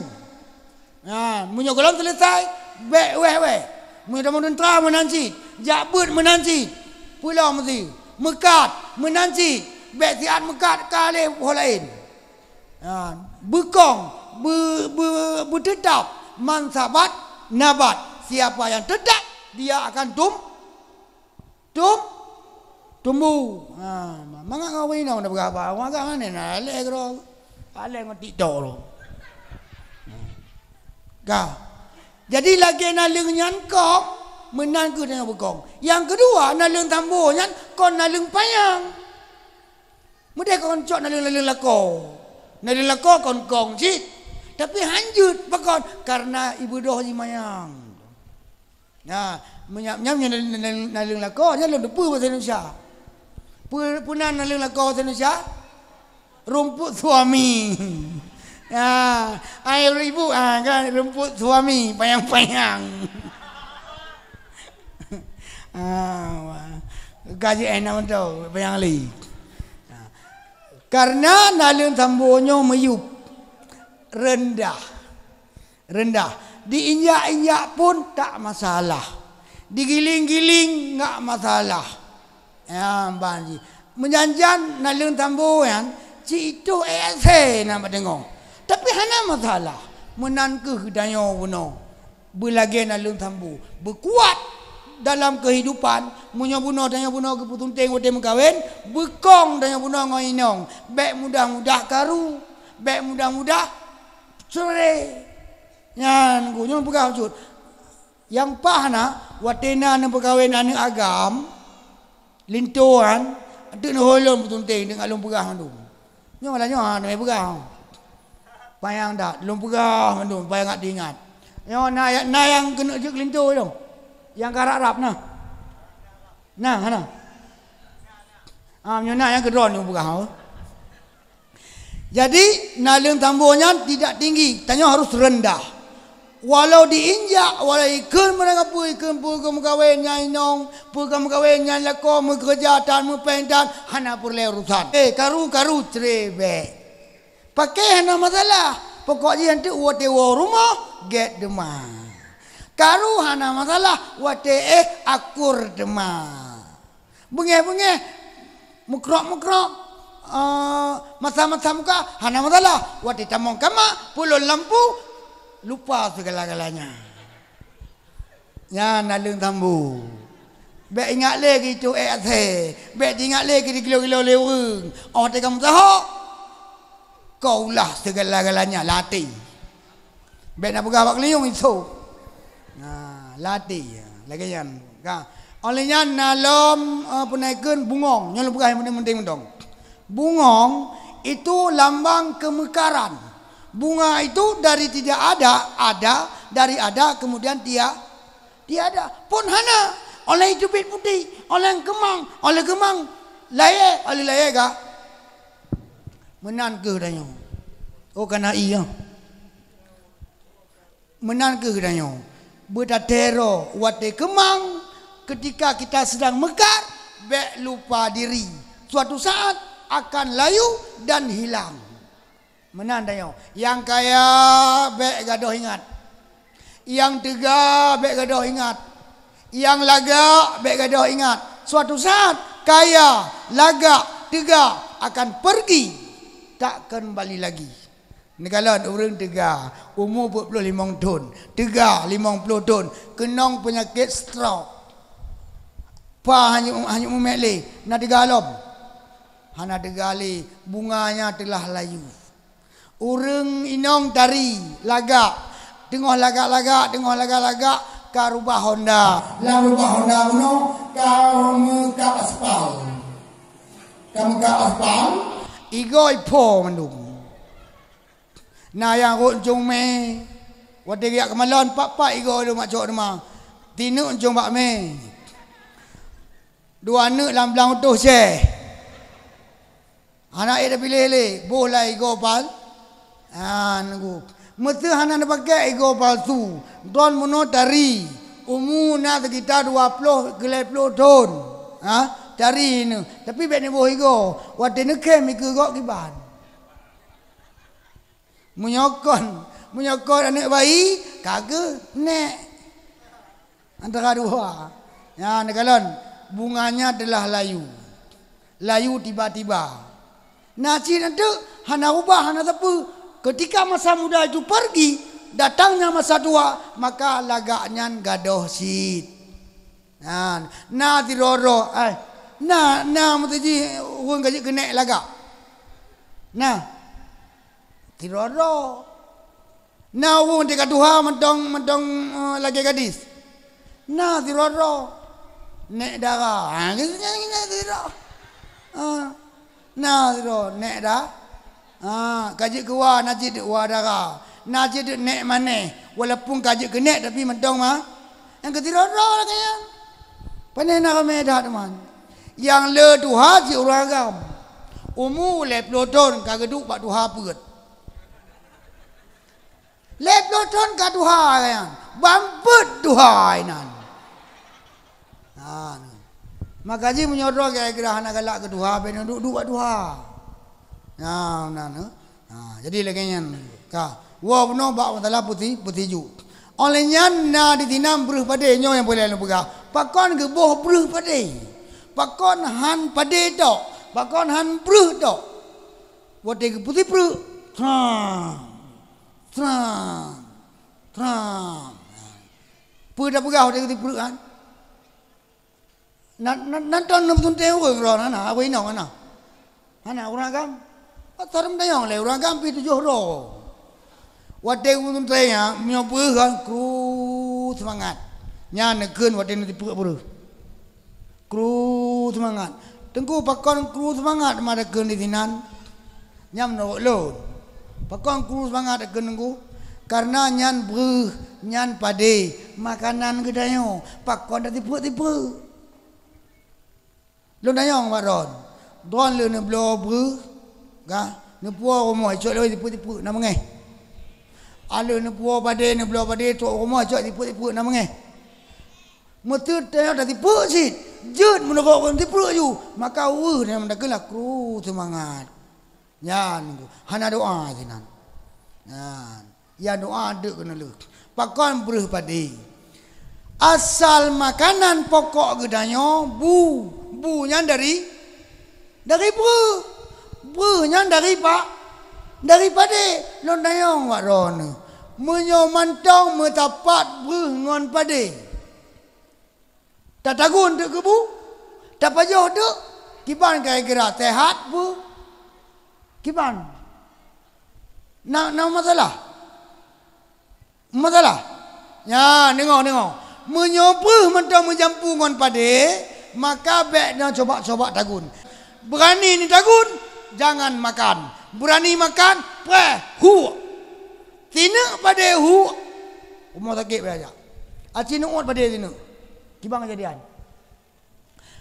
Ha, meunyoe gohlom seuleusai, bèk wèh-wèh. Meunyoe tamong teuntra meunan cit, jak beuet meunan cit. Peulom meusi, meukat meunan cit, bèk siat meukat ka lheueh ho laén. Ha, beukong, be-, be-, beuteutap, man sabat nabat. Siapa yang tetap, dia akan tum-, Tum-, tumbu. Ha, mangat ngon ureueng inong na peugah haba. Ureueng agam nyan na lé keudroe. Alèh ngon TikTok tu. Ka. Jadi lagèe naleueng nyan kong, meunan keuh tanyoe beukong. Nyang keudua, naleueng sambo nyan kon naleueng panyang. Meudeh kon cok naleueng-naleueng lakoe. Naleueng lakoe kon kong cit. Tapi hanjeuet pakon? Karena ibeudôh jimanyang. Nah, meunyo-, nyan, nyan naleueng, naleueng, naleueng lakoe, nyan lôn teupeue bahasa Indonesia. Peue, peue nan naleueng lakoe bahasa Indonesia? Rumput suami. Ya, ai ibu, ah, kan, rumput suami, panyang-panyang. Ah, wah. Gaji eh, nama tu, panyang li. Ah. Karena naleueng sambo nyoe meuyueb, rendah. Rendah. Diinjak-injak pun tak masalah. Digiling-giling nggak masalah. Ya, ban jih. Meujan-jan naleueng sambo nyan, cit itôh ék asèe na bak teungoh. Tapi hana masalah. Meunan keuh tanyoe bunoe. Beulagèe naleueng sambo. Beukuat dalam keuhidupan. Meunyoe bunoe tanyoe bunoe geupeutunteng watèe meukawen, beukong tanyoe bunoe ngon inong. Bèk mudah-mudah karu. Bèk mudah-mudah Sore. Nyan, ku nyoe peugah bacut. Nyang paih na, watèe na neupeukawen aneuk agam, linto nyan, teuk neuhôi lôn peutunteng, deungon lôn peugah mandum. Nyoe lah nyoe, ha, neupeugah. Panyang that, lôn peugah mandum, panyang that teuingat. Nyoe na, na nyang keuneuk jeuet keu linto lôn. Nyang ka rab-rab na. Na, hana. Ah, nyoe na nyang keudroe lôn peugah, oh. Jadi, naleueng sambo nyan tidak tinggi, tanyoe harus rendah. Walau diinjak, walau ikheun meurangkapeue, ikheun peue keu meukawen nyan inong, peue keu meukawen nyan lakoe, meukeureuja that, meupéng that, hana peureulèe urusan. Eh, karu-karu crebek. Paké hana masalah. Pokok jih nyan teuk watée woe rumoh gét teuma. Karu hana masalah watée éh akur teuma. Beungéh-beungéh, mukrok-mukrok, eh, masam-masam muka hana masalah. Watée tamong kama, pulon lampu, lupa segala-galanya. Nyan naleueng tambu. Bék ingat lé keu itu ék asée. Bék ingat lé keu dikilo-kilo lé ureuëng. Oh teuka meusaho, kau ulah segala-galanya latih. Bék na peugah bak keulinyueng iso. Nah, latih lagée nyan. Ka. Oleh nyan na lom, eh, peunaikon bungong. Nyoe lôn peugah nyang penting-penting mantong. Bungong itu lambang kemekaran. Bunga itu dari tidak ada, ada, dari ada kemudian tia-, tiada. Pun hana, oleh itu bit putih, oleh keumang, oleh keumang layée, oleh layée ga. Meunan keuh tanyoe. Oh kana iya. Meunan keuh tanyoe. Beutatero watée keumang, ketika kita sedang mekar, bék lupa diri. Suatu saat akan layu dan hilang. Meunan tanyoe. Nyang kaya bék gadôh ingat. Nyang teuga bék gadôh ingat. Nyang lagak bék gadôh ingat. Suatu saat kaya, lagak, teuga akan pergi, tak kembali lagi. Neukalon ureuëng teuga, umu peuet ploh limong thon, teuga limong ploh thon, keunong peunyakét stroke. Pa hanyut, hanyut mumet lé, na teuga lom. Hana teuga lé, bunganya telah layu. Ureuëng inong tari, lagak, teungoh lagak-lagak, teungoh lagak-lagak, ka rubah honda. Lam rubah honda bunoe ka meukab aspal. Ka meukab aspal, igoe ipo mandum. Na nyang rhot ujong mé. Watée geujak keumalon, pat-pat igoe lôn mak cok teuma. Tineuk ujong bak mé. Dua neuk lam blang utoh syeh. Hana ék tapiléh lé, boh lai igoe pal. Ah, nunggu. Meuseu hana neupakè igoe palsu. Droen bunoe tari. Umu na seukita dua ploh keu lhée ploh thon. Ha? Tari neu. Tapi bék neuboh igoe. Watée neukhém ikeue gok kiban. Meunyoe kon, meunyoe kon aneuëk bayi, ka geuh nék. Antara dua. Nyan neukalon, bunganya telah layu. Layu tiba-tiba. Na cit anteuk hana ubah, hana sapeue. Ketika masa muda itu pergi, datangnya masa tua, maka lagak nyan gadôh cit. Nah, na sidroe-droe, ai, na, na meuteujih ureuëng ka jeuet keu nék lagak. Nah, sidroe-droe. Na ureuëng teuka tuha mantong, mantong, eh, lagée gadis. Na sidroe-droe. Nék dara. Ha, na sidroe. Ha. Na sidroe nék da-, ha, ka jeuet keu wa, na cit wa dara. Na cit nék maneh. Walaupun ka jeuet keu nék, tapi mantong ma-, nyang keu sidroe-droe lagée nyan. Pane na ramé that teuma. Nyang le tuha cit ureuëng agam. Umu lhée ploh thon ka geuduek bak tuha peuet. Lhée ploh thon ka tuha nyan, ban peuet tuha inan. Nah, maka jih meunyoe droe kira-kira hana galak keu tuha, bék neuduek-duek bak tuha. Nah, nah, nah. Nah, jadi lagée nyan ka. Woe bunoe bak masalah peuti-, peutiju. Oleh nyan na di sinan breuh padé nyoe nyang peureulée lôn peugah. Pakon geuboh breuh padé? Pakon han padé tok? Pakon han breuh tok? Watée geupeusipreuk, trang, trang, trang. Peue tapeugah watée geupeusipreuk kan? Nan, nan, nan ton neupeusunté ureuëng droe hana, awai inong hana. Hana ureuëng agam. Ata reum dayong lé ureuëng agam pi tujoh droe. Watée geupeusunté nyan, meunyoe peue kan kru seumangat. Nyan neukheun watée neusipreuk breuh. Kru seumangat. Teungku, pakon kru seumangat ma takheun di sinan? Nyan meunurot lôn. Pakon kru seumangat takheun Teungku? Kareuna nyan breuh, nyan padé, makanan geutanyoe. Pakon tasipreuk-sipreuk? Lôn tanyong bak droen. Droen lheueh neubloe breuh, ka, neupuwoe rumoh, icok lewat sipreuk-sipreuk, na meungéh. A lheueh neupuwoe padé, neubloe padé, trok rumoh, icok sipreuk-sipreuk, na meungéh. Meuseuti tanyoe tasipreuk cit, jeuet meunurot ureuëng sipreuk ju, maka ureuëng nyang meutakheun lah kru seumangat. Nyan, hana doa sinan. Nah, ya doa deuk keuneulheueh. Pakon breuh padé. Asal makanan pokok geutanyoe bu. Bu nyan dari, dari breuh. Breuh nyan dari pa, dari padé. Lôn tanyong bak droeneuh. Meunyoe mantong meusapat breuh ngon padé, tatagun teuk keu bu, tapajoh teuk, kiban kira-kira sehat bu? Kiban? Na, na masalah? Masalah? Nyan, deungoe, deungoe. Meunyoe breuh mantong meujampu ngon padé, maka bék na coba-coba tagun. Beurani neutagun, jangan makan. Beurani makan, preh, huek. Sineuk padé huek, rumoh sakét payah jak. Aci neuôt padé sineuk. Kiban keujadian.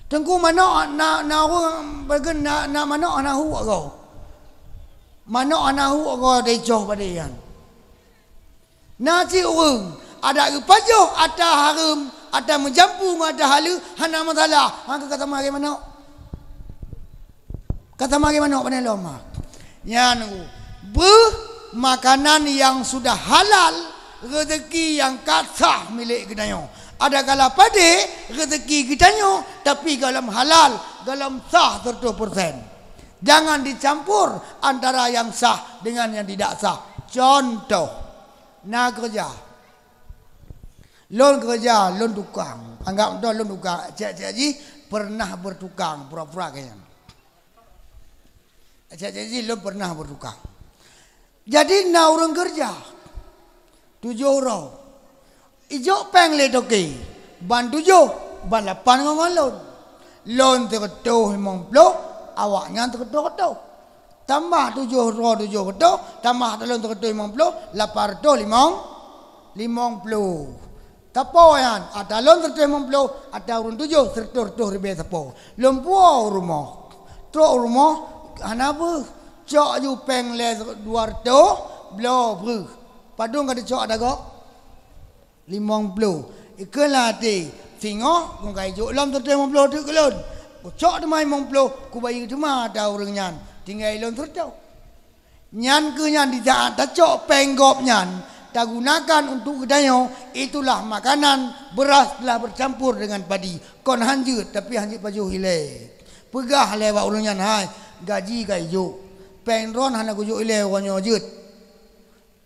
Teungku, manök na, na ureuëng, na, na manök hana huek goe. Manök hana huek goe teuicoh padé nyan. Na cit ureuëng, adak geupajoh ata hareuem, ata meujampu ngon ata haleue, hana masalah. Hana ka sama lagée manök. Ka sama lagée manök pane lom, ha. Nyan, breuh makanan nyang sudah halal, rezeki nyang ka sah milék geutanyoe. Adakala padé rezeki geutanyoe, tapi gohlom halal, gohlom sah seratus persen. Jangan dicampur antara nyang sah dengan nyang tidak sah. Contoh, na keureuja. Lôn keureuja, lôn tukang. Anggap mantong lôn tukang. Cék-cék jih pernah bertukang, pura-pura kayang. Cék-cék jih lôn pernah bertukang. Jadi na ureuëng keureuja tujoh uroe. Ijok péng lé toke, ban tujoh, ban lapan ngon, ngon lôn. Lôn sireutôh limong ploh, awaknyan sireutôh reutôh. Tambah tujoh droe tujoh reutôh, tambah ata lôn sireutôh limong ploh, lapan reutôh limong, limong ploh. Sapo nyan, ata lôn sireutôh limong ploh, ata ureuëng tujoh sireutôh reutôh ribée sapo. Lôn puwoe u rumoh. Trok u rumoh, hana beuh. Cok aju péng lé dua reutôh, bloe breuh. Padum ka teucok ata gob? Limong ploh. Ikheun lam até, singoh ngon ka ijok lom sireutôh limong ploh teuk keu lôn. Kucok teuma limong ploh, kubayeue teuma ata ureuëng nyan. Tinggai lôn sireutôh. Nyan kheueh nyan di saat tacok péng gob nyan, tagunakan untuk geutanyoe, itulah makanan beras telah bercampur dengan padi. Kon han jeuet, tapi han jeuet pajoh ilée. Peugah lé bak ureuëng nyan, "Hai, gaji ka ijok. Péng droen hana kujok ilée uroe nyoe jeuet."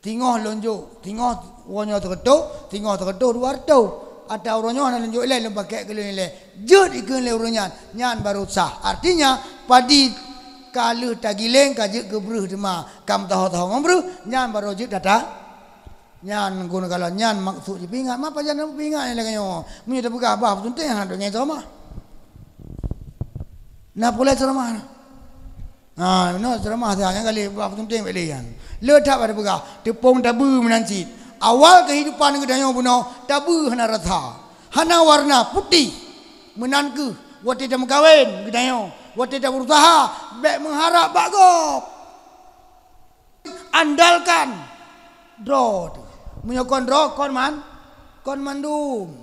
Singoh lôn jok, singoh uroe nyoe sireutôh, singoh sireutôh dua reutôh. Ata uroe nyoe hana lôn jok ilée, lôn pakék keu lôn ilée. Jeuet ikheun lé ureuëng nyan, nyan barô sah. Artinya, padi ka lheueh tagiléng ka jeuet keu breuh teuma, ka meusaho-saho ngon breuh, nyan barô jeuet ata. Nyan guna kalon, nyan maksud jih peuingat. Ma pajan peuingat nyang lagée nyoe? Meunyoe tapeugah bah peutunténg hana deungoe ceramah. Na pulai ceramah na. Ha, meunoe ceramah siat nyan kali bak peutunténg bék lé nyan. Le that bak tapeugah, teupông tabeue meunan cit. Awal keuhidupan geutanyoe bunoe tabeue hana rasa, hana warna, putéh. Meunan kheueh watée tameukawen geutanyoe, watée tabeurusaha, bék meuharab bak gob. Andalkan droe teuh. Meunyoe kon droe, kon man, kon mandum.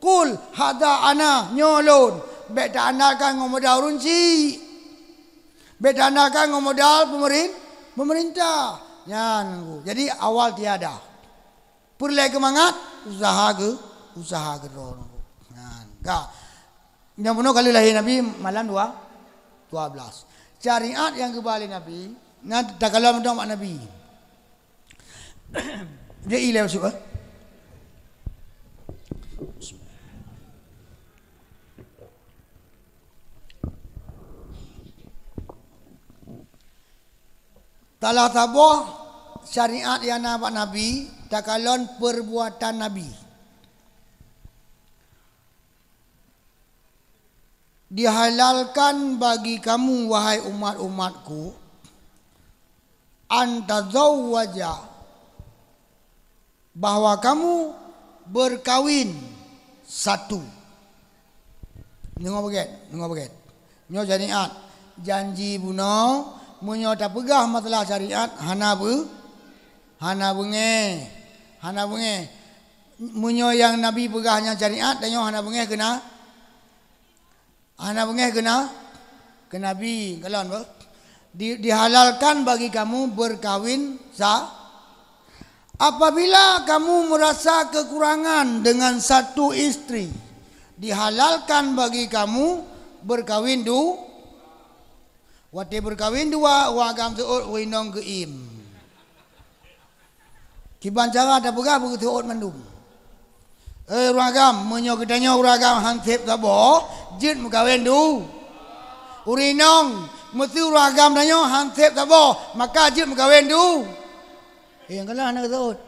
Qul hadza ana, nyoe lôn. Bék taandalkan ngon modal ureuëng chik. Bék taandalkan ngon modal peumerin-, peumeurintah. Nyan, jadi awal tiada. Peureulée geumangat, useuha geu-, useuha keudroe. Nyan, ka. Nyang bunoe kali lahé Nabi malam dua, dua belas. Syariat nyang geuba lé Nabi, na takalon mantong bak Nabi. Dia ilée masuk, eh? Salah saboh syariat nyang na bak Nabi, takalon perbuatan Nabi. Dihalalkan bagi kamu, wahai umat-umatku, an tazawwaja, bahwa kamu berkawin satu. Deungoe beugét, deungoe beugét. Nyoe syariat. Janji bunoe, meunyoe tapeugah masalah syariat, hana beu-, hana beungéh. Hana beungéh. Meunyoe nyang Nabi peugah nyan syariat, tanyoe hana beungéh keu na-, hana beungéh keu na-, keu Nabi, kalon beuh. Di-, dihalalkan bagi kamu berkawin sa-, Apabila kamu merasa kekurangan dengan satu istri, dihalalkan bagi kamu berkawin du-, watée berkawin dua, ureuëng agam seuôt, ureuëng inong geuiem. Kiban cara tapeugah beugeutuôt mandum. Eh, ureuëng agam, meunyoe geutanyoe ureuëng agam han seb saboh, jeuet meukawen du. Ureuëng inong, meuseu ureuëng agam tanyoe han seb saboh, maka jeuet meukawen du. Eh, nyang galak hana geutuôt.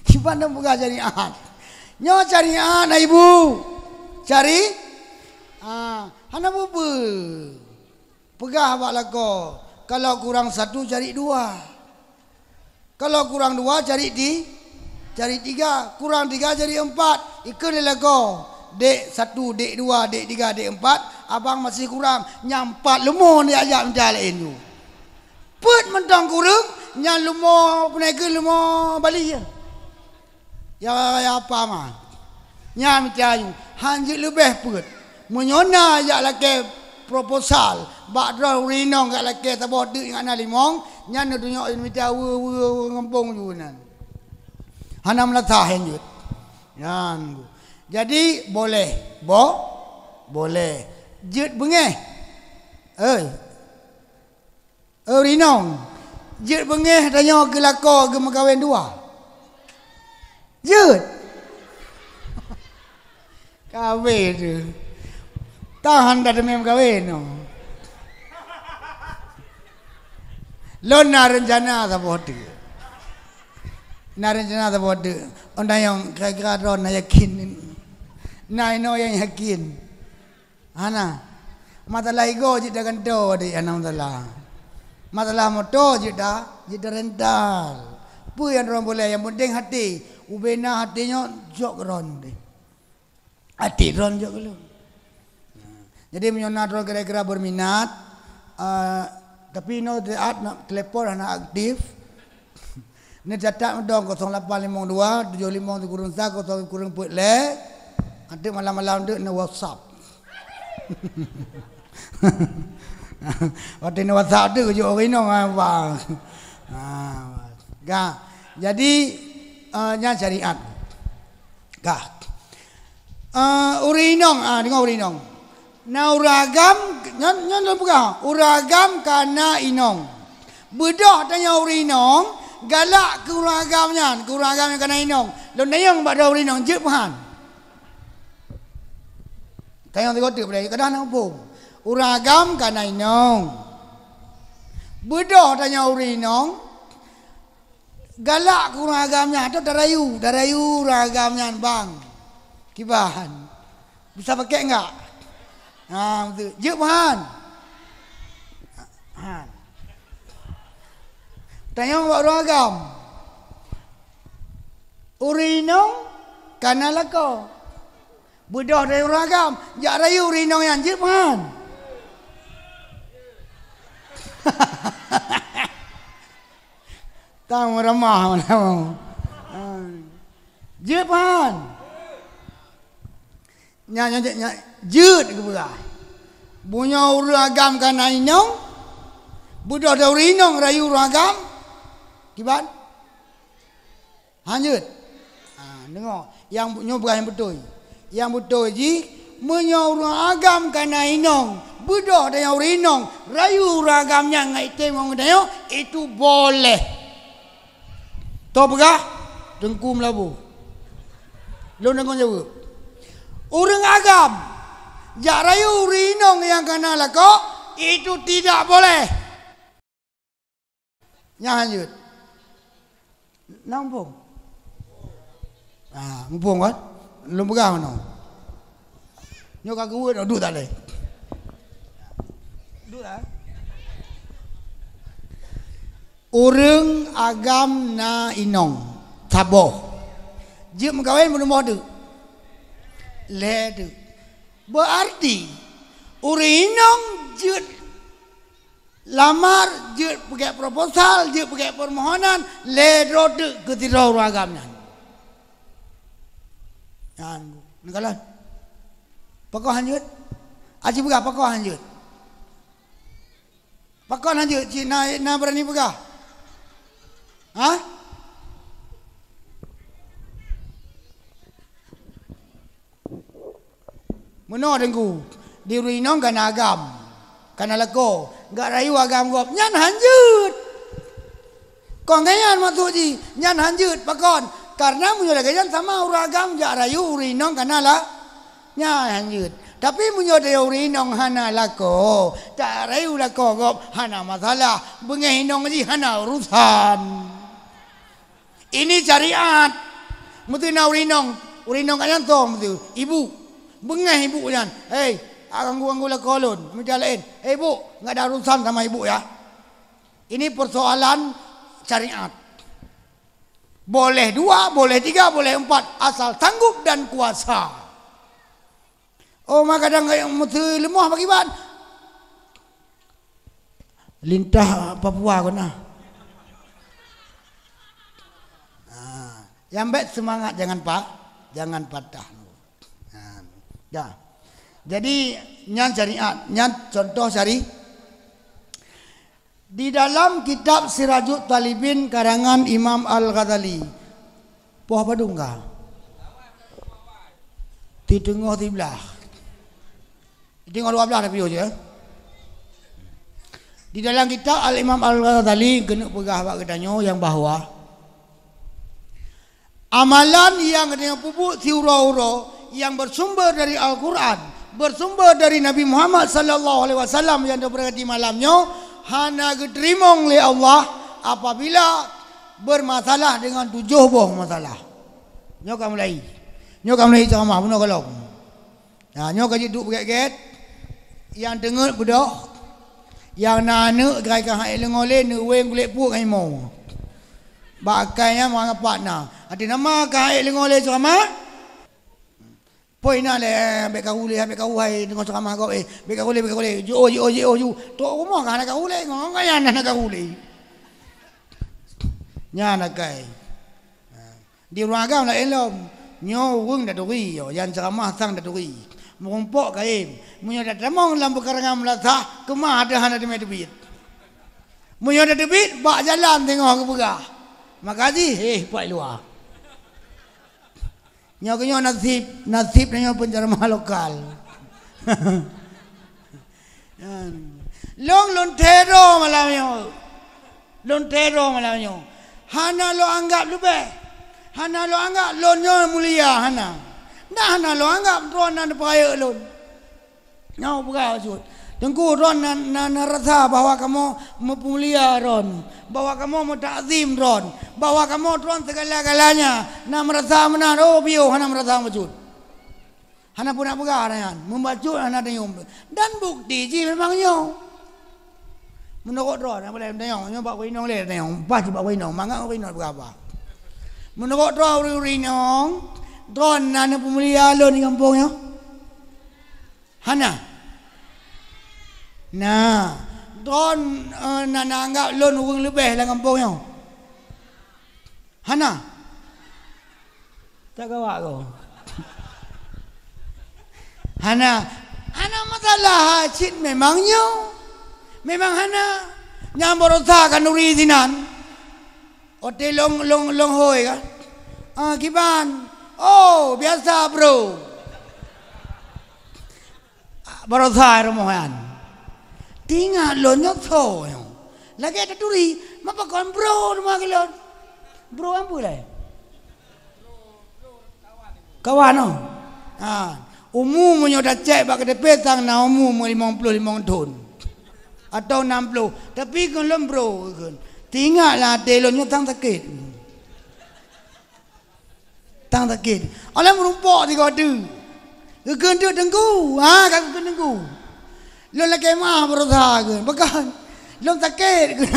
Kiban tapeugah syariat. Nyoe syariat, hai ibu. Cari? Ah, hana peue-peue. Peugah bak lakoe, kalau kurang satu cari dua. Kalau kurang dua cari ti-, cari tiga. Kurang tiga cari empat. Ikheun lé lakoe, dek satu, dek dua, dek tiga, dek empat, abang masih kurang. Nyang empat leumo neujak mita laén nyoe. Peuet mantong kureueng, nyan leumo peunaikheun leumo bali. Ya, ya apa ma? Nyan mita ayue, han jeuet leubeh peuet. Meunyoe na jak lakée proposal, bak droe ureuëng inong jak lakée saboh teuk ingat na limong, nyan neutunyok mita weue-weue ngeumbong ju nan. Hana meunasah han jeuet. Nyan. Jadi boleh, bo-, boleh. Jeuet beungéh. Eh, Ureuëng inong, jeuet beungéh tanyoe keu lakoe geumeukawen dua? Jeuet. Kawen tu. Tahan dah teumé meukawen tu. Lôn na reuncana saboh teuk. Na reuncana saboh teuk. Ôn tanyong kira-kira droe na yakin. Na inoe nyang yakin. Hana. Masalah igo jeuet tagantoe deh, hana masalah. Masalah moto jeuet ta-, jeuet tarental. Peue nyang droe boleh, nyang penting hati. Ubena hati nyoe jok keu droe deh. Hati droe jok keu lôn. Jadi meunyoe na droe kira-kira berminat, eh, tapi inoe taát na telepon hana aktif. Neucatat mantong kosong lapan limong dua tujoh limong sikureueng sa kosong sikureueng peuet lhèe. Ateueh malam-malam teuk neu WhatsApp. Watèe neu WhatsApp teuk kujok ureueng inong, ah, bang. Ah, ka. Jadi, eh, nyan syariat. Ka. Eh, ureueng inong, ah, deungö ureueng inong. Na ureueng agam, nyan, nyan lôn peugah, ureueng agam ka na inong. Beudôh tanyoe ureueng inong, galak keu ureueng agam nyan, keu ureueng agam nyang ka na inong. Lôn tanyong bak droe ureueng inong, jeuet meuhan? Tanyong sigoe teuk, padahai kadang na muphom. Ureueng agam ka na inong. Beudôh tanyoe ureueng inong, galak keu ureueng agam nyan, atau tarayu, tarayu ureueng agam nyan, bang. Kiban. Bisa pakai enggak? Ha, beutôi. Jeuet meuhan. Ha. Tanyong bak ureueng agam. Ureueng inong ka na lakoe. Beudôh dari ureueng agam, jak rayu ureueng inong nyan, jeuet meuhan. Tang ramah malam. Ha. Jeuet meuhan. Nyan, nyan, nyan, nyan, jeuet geupeugah. Meunyoe ureueng agam ka na inong, beudôh dari ureueng inong rayu ureueng agam, kiban? Han jeuet. Ha, deungö, nyang bu-, nyoe peugah nyang beutôi. Nyang beutôi jih, meunyoe ureueng agam ka na inong, beudôh dari ureueng inong, rayu ureueng agam nyan ngon item ngon geutanyoe, itu boleh. Toh peugah, Teungku Meulaboh. Lôn deungö jaweueb. Ureueng agam jak rayu ureueng inong nyang ka na lakoe, itu tidak boleh. Nyan han jeuet. Na muphom? Ah, muphom kan? Lôn peugah meunoe. Nyoe ka geuweuet, duek tak lé? Duek tak? Ureueng agam na inong saboh. Jeuet meukawen meurumoh teuk. Lhèe teuk. Berarti ureueng inong jeuet lamar, jeuet peugèt proposal, jeuet peugèt permohonan, lhèe droe teuk keu sidroe ureueng agam nyan. Nyan, neukalon. Pakon han jeuet? Aci peugah pakon han jeuet? Pakon han jeuet? Cit na, na beurani peugah. Hah? Meunoe Teungku, di ureueng inong ka na agam, ka na lakoe, geujak rayu agam gob, nyan hanjeuet. Kon gobnyan maksud jih, nyan hanjeuet. Pakon? Kareuna meunyoe lagèe nyan sama ureueng agam jak rayu ureueng inong ka na la-, nyan hanjeuet. Tapi meunyoe ureueng inong hana lakoe, jak rayu lakoe gob hana masalah, beungèh inong jih hana urusan. Ini syariat. Meuteuna ureueng inong, ureueng inong ka nyan tong meuteuna. Ibu, beungèh ibu nyan. "Hei, ganggu-ganggu lakoe lôn." Mita laén, "Hei bu, nggak ada urusan sama ibu ya." Ini persoalan syariat. Boleh dua, boleh tiga, boleh empat, asal sanggup dan kuasa. Oh, ma kadang meuteuleumoh pakriban. Lintah Papua keunan. Ha, nyang bèk seumangat, jangan pa-, jangan patah. Ha, ya. Jadi, nyan syariat, nyan contoh syari-, di dalam kitab Sirajut Talibin karangan Imam Al-Ghazali, poh padum ka? Siteungoh siblaih. Siteungoh dua blaih tapi jih, eh. Di dalam kitab Al-Imam Al-Ghazali keuneuk peugah bak geutanyoe nyang bahwa amalan nyang geutanyoe peubuet siuroe-uroe nyang bersumber dari Al-Quran, bersumber dari Nabi Muhammad sallallahu alaihi wasallam nyang teupeureuti malam nyoe, hana geuteurimong lé Allah apabila bermasalah dengan tujoh boh masalah. Nyoe ka mulai. Nyoe ka mulai ceramah, bunoe golom. Nah, nyoe ka jiduek beugét-gét. Nyang teungeut beudôh. Nyang na aneuk kai ka han ék leungoe lé, neuweng kulét puek ngon imo. Bak akai nyan mangat pat na. Até nama ka han ék leungoe lé ceramah. Poi na lé, bèk karu lé, bèk karu hai deungoe ceramah gob, eh. Bèk karu lé, bèk karu lé. Jiôh, jiôh, jiôh, jiôh. Trok rumoh ka hana karu lé, ngon kaya hana karu lé. Nyan akai. Di ruang agam laén lom. Nyoe ureueng taturi, nyoe nyang ceramah sang taturi. Meurumpok kayém. Meunyoe tatamong lam peukarangan meulasah, keumah deuh hana teumé teubiet. Meunyoe tateubiet, bak jalan teungoh geupeugah, "Makasih, eh, Pak Lua." Nyoe keunyoe naseb, naseb nyoe penceramah lokal. Lôn, lôn thèe droe malam nyoe. Lôn thèe droe malam nyoe. Hana lôn anggab leubeh. Hana lôn anggab lôn nyoe mulia, hana. Ndak hana lôn anggab droe nan peukayeuk lôn. Nyoe peugah bacut. Teungku, droe na, na, na rasa bahwa kamoe meupeumulia droe, bahwa kamoe meutakzim droe, bahwa kamoe droe segala-galanya. Na meurasa meunan, oh, piôh hana meurasa bacut. Hana peue nak peugah nyan, meubacut hana tanyong. Dan bukti jih memang nyoe. Meunurot droe, hana boleh tanyong, nyoe bak ureueng inong lé tanyong, pas bak ureueng inong, mangat ureueng inong peugah apa. Meunurot droe ureueng-ureueng inong, droe na neupeumulia lôn di gampông nyoe? Hana. Nah, droe, eh, na, na anggab lôn ureueng leubeh lam gampông nyoe? Hana. Tak gawat ko. Hana. Hana masalah cit memang nyoe. Memang hana. Nyang beurasa khanuri sinan. Oté long, long, long hôi kan? Ah, kiban? Oh, biasa, bro. Baroesa rumoh nyan. Tingat lôn nyoe soe nyoe. Lagèe taturi, mapa kon bro rumoh keu lôn. Bro nyan peue lé? Kawan oh. Ha, umu meunyoe tacèk bak K T P sang na umu meu limong ploh limong thon. Atau nam ploh. Tapi keu lôn bro kheun. Tingat lam até lôn nyoe sang sakét. Tang sakét. Alah meurumpok sigoe teuk. Geukheun teuk teungku. Ha, ka geukheun teungku. Lôn lakèe meu'ah baroesa kheun. Pakon? Lôn sakét kheun.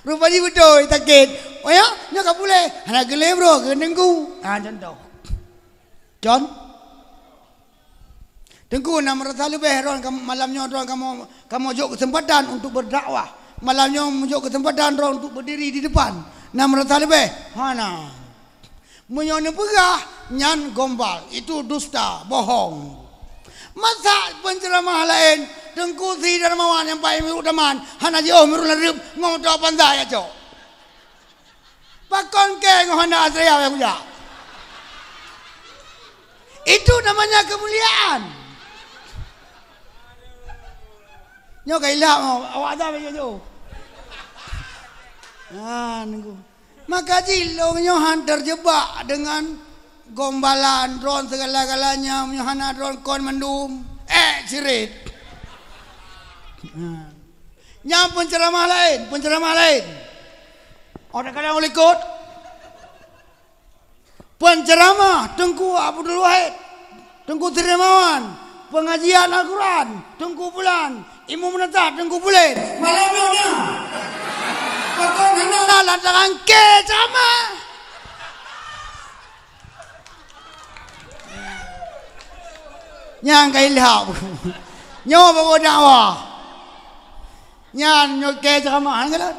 Rupa jih beutôi sakét. Oh ya, nyoe ka puléh. Hana geulée bro kheun teungku. Ha, contoh. Con? Teungku, na meurasa leubeh droen kam-, malam nyoe droen kamoe, kamoe jok keuseumpatan untuk berdakwah. Malam nyoe meujok keuseumpatan droen untuk berdiri di depan. Na meurasa leubeh? Hana. Meunyoe neupeugah, nyan gombal, itu dusta, bohong. Masa penceramah laén, Teungku Sri Darmawan nyang paléng mireuh daman, hana jiôh mireuh ladeueb ngon moto Avanza jak cok. Pakon kèe ngon hana asai nyang kujak? Itu namanya kemuliaan. Nyoe ka ilham, awak dah bagi tu. Ha, nunggu. Maka jih lôn nyoe han terjebak dengan gombalan droen segala-galanya, meunyoe hana droen kon mandum. Eh, cirit. Ha. Nyang penceramah laén, penceramah laén. Orang kadang ulikot. Penceramah Teungku Abdul Wahid, Teungku Trimawan, pengajian Al-Quran Teungku Fulan, Imum Meunasah Teungku Fulan. Malam nyoe na. Pakon hana lantaran kèe ceramah. Nyang ka ilham. Nyoe baru dakwah. Nyan nyoe kèe ceramah, han galak.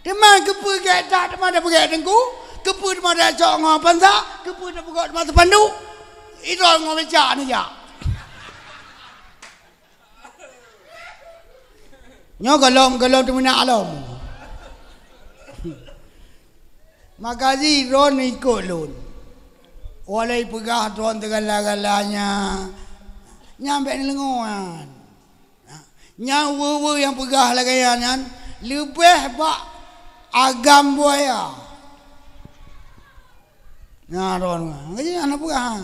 Teuma keupeue gèt that teuma tapeugèt teungku? Keupeue teuma tacok ngon pansa? Keupeue tapeugèt teuma teupanduk? Idol ngon becak neujak. Nyoe gohlom-gohlom teumeunak lom. Maka jih droen ikot lôn. Walai peugah droen teugala-galanya. Nyang bèk neuleungoe nyan. Nyang weue-weue nyang peugah lagèe nyan, nyan leubeh bak agam buaya. Nah, droen. Jadi hana peugah.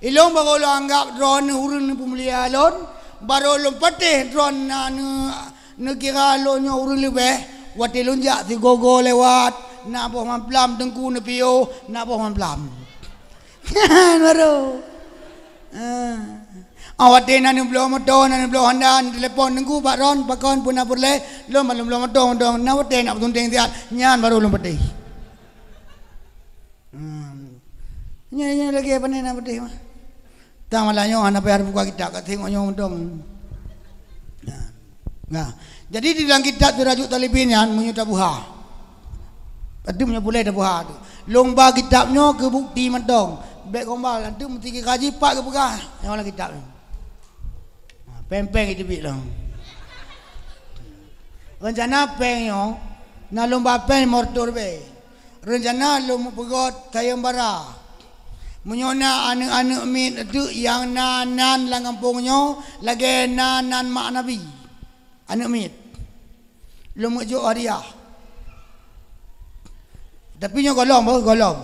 Ilôn barô lôn anggap droen ureueng neupeumulia lôn, barô lôn patéh droen na neu-, neukira lôn nyoe ureueng leubeh, watèe lôn jak sigoe-goe lewat, na boh mamplam teungku neupiôh, na boh mamplam. Barô. Ah. Ah, watèe na neubloe moto, na neubloe Honda, neutelepon teungku bak droen, pakon peue na peureulèe, lôn ban lôn bloe moto, moto, na watèe nak peutunténg siat, nyan barô lôn patéh. Hmm. Nyan, nyan lagèe pane na patéh mah. Tang malam nyoe hana payah buka kitab, ka tengok nyoe mantong. Nah. Nah. Jadi di dalam kitab Sirajuth Thalibin nyan meunyoe tabuha. Berarti meunyoe pulai tabuha tu. Lôn ba kitab nyoe keu bukti mantong. Bèk gombal, anteuk meusti kaji pat geupeugah nyang lam kitab nyoe. Nah, péng-péng iteubiet lom. Reuncana péng nyoe na lôn ba péng mortor bèe. Reuncana lôn meupeugöt sayeumbara. Meunyoe na aneuk-aneuk miet teuk nyang na nan lam gampông nyoe lagèe na nan mak Nabi. Aneuk miet. Lôn meujok hadiah. Tapi nyoe gohlom, beuh, gohlom.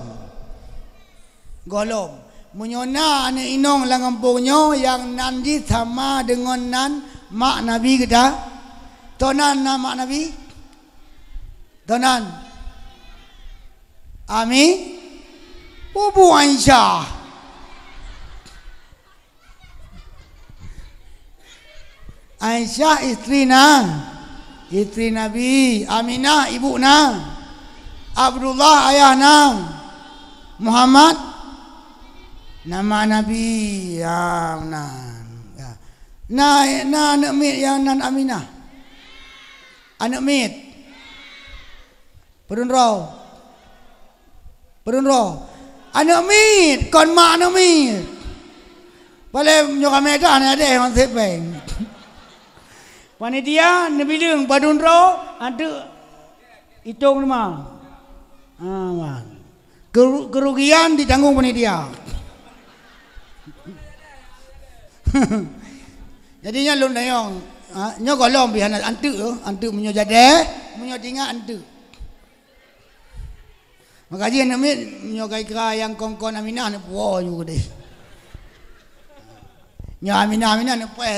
Gohlom. Meunyoe na aneuk inong lam gampông nyoe nyang nan jih sama deungon nan mak Nabi geuda. Toh nan, nan mak Nabi? Toh nan? Ami? Bubu Aisyah. Aisyah istri na, istri Nabi. Aminah ibu na. Abdullah ayah na. Muhammad nama Nabi. Ya, na. Ya. Na, na aneuk miet nyang nan Aminah. Aneuk miet. Padum droe? Padum droe? Aneuk miet, kon mak aneuk miet. Paléng nyoe ramé dah na deh ngon sép péng. Panitia neubileueng padum droe, anteuk itong teuma. Ah, wan. Keru-, kerugian ditanggung panitia. Jadi nyan lôn tanyong, ha, nyoe gohlom pih hana anteuk, anteuk meunyoe jadeh, meunyoe tingat anteuk. Maka jih aneuk miet nyoe kai kra nyang kon-kon Aminah neupuwoe ju keudeh. Nyoe Aminah, Aminah neupuwoe,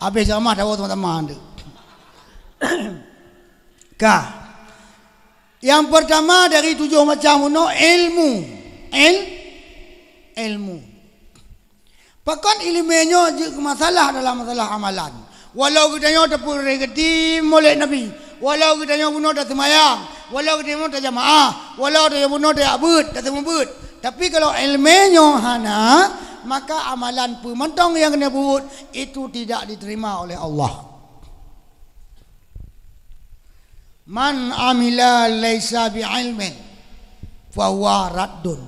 habéh ceramah tawoe teuma-teuma tu. Ka. Yang pertama dari tujuh macam bunoe ilmu. Il-, ilmu. Pakon ileumèe nyoe jeuet keu masalah dalam masalah amalan. Walau geutanyoe tapeureuréh geuti mulod Nabi, walau geutanyoe bunoe taseumayang, walau geutanyoe tajamaah, walau geutanyoe bunoe tajak beuet, taseumeubeuet, tapi kalau ileumèe nyoe hana, maka amalan peue mantong nyang keuneuk peubuet itu tidak diterima oleh Allah. "Man amila laisa bi ilmin, fahuwa raddun."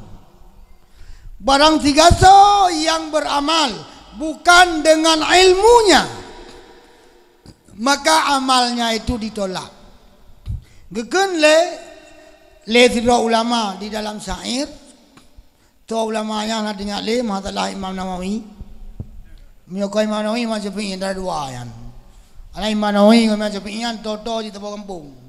Barang sigasoe nyang beramal bukan dengan ilmunya, maka amalnya itu ditolak. Geukheun lé Lé sidroe ulama di dalam syair, toh ulama nyan na teuingat lé masalah Imam Nawawi. Meunyoe kon Imam Nawawi, Imam Syafi'i, antara dua nyan. Karena Imam Nawawi ngon Imam Syafi'i nyan toh-toh di saboh gampông.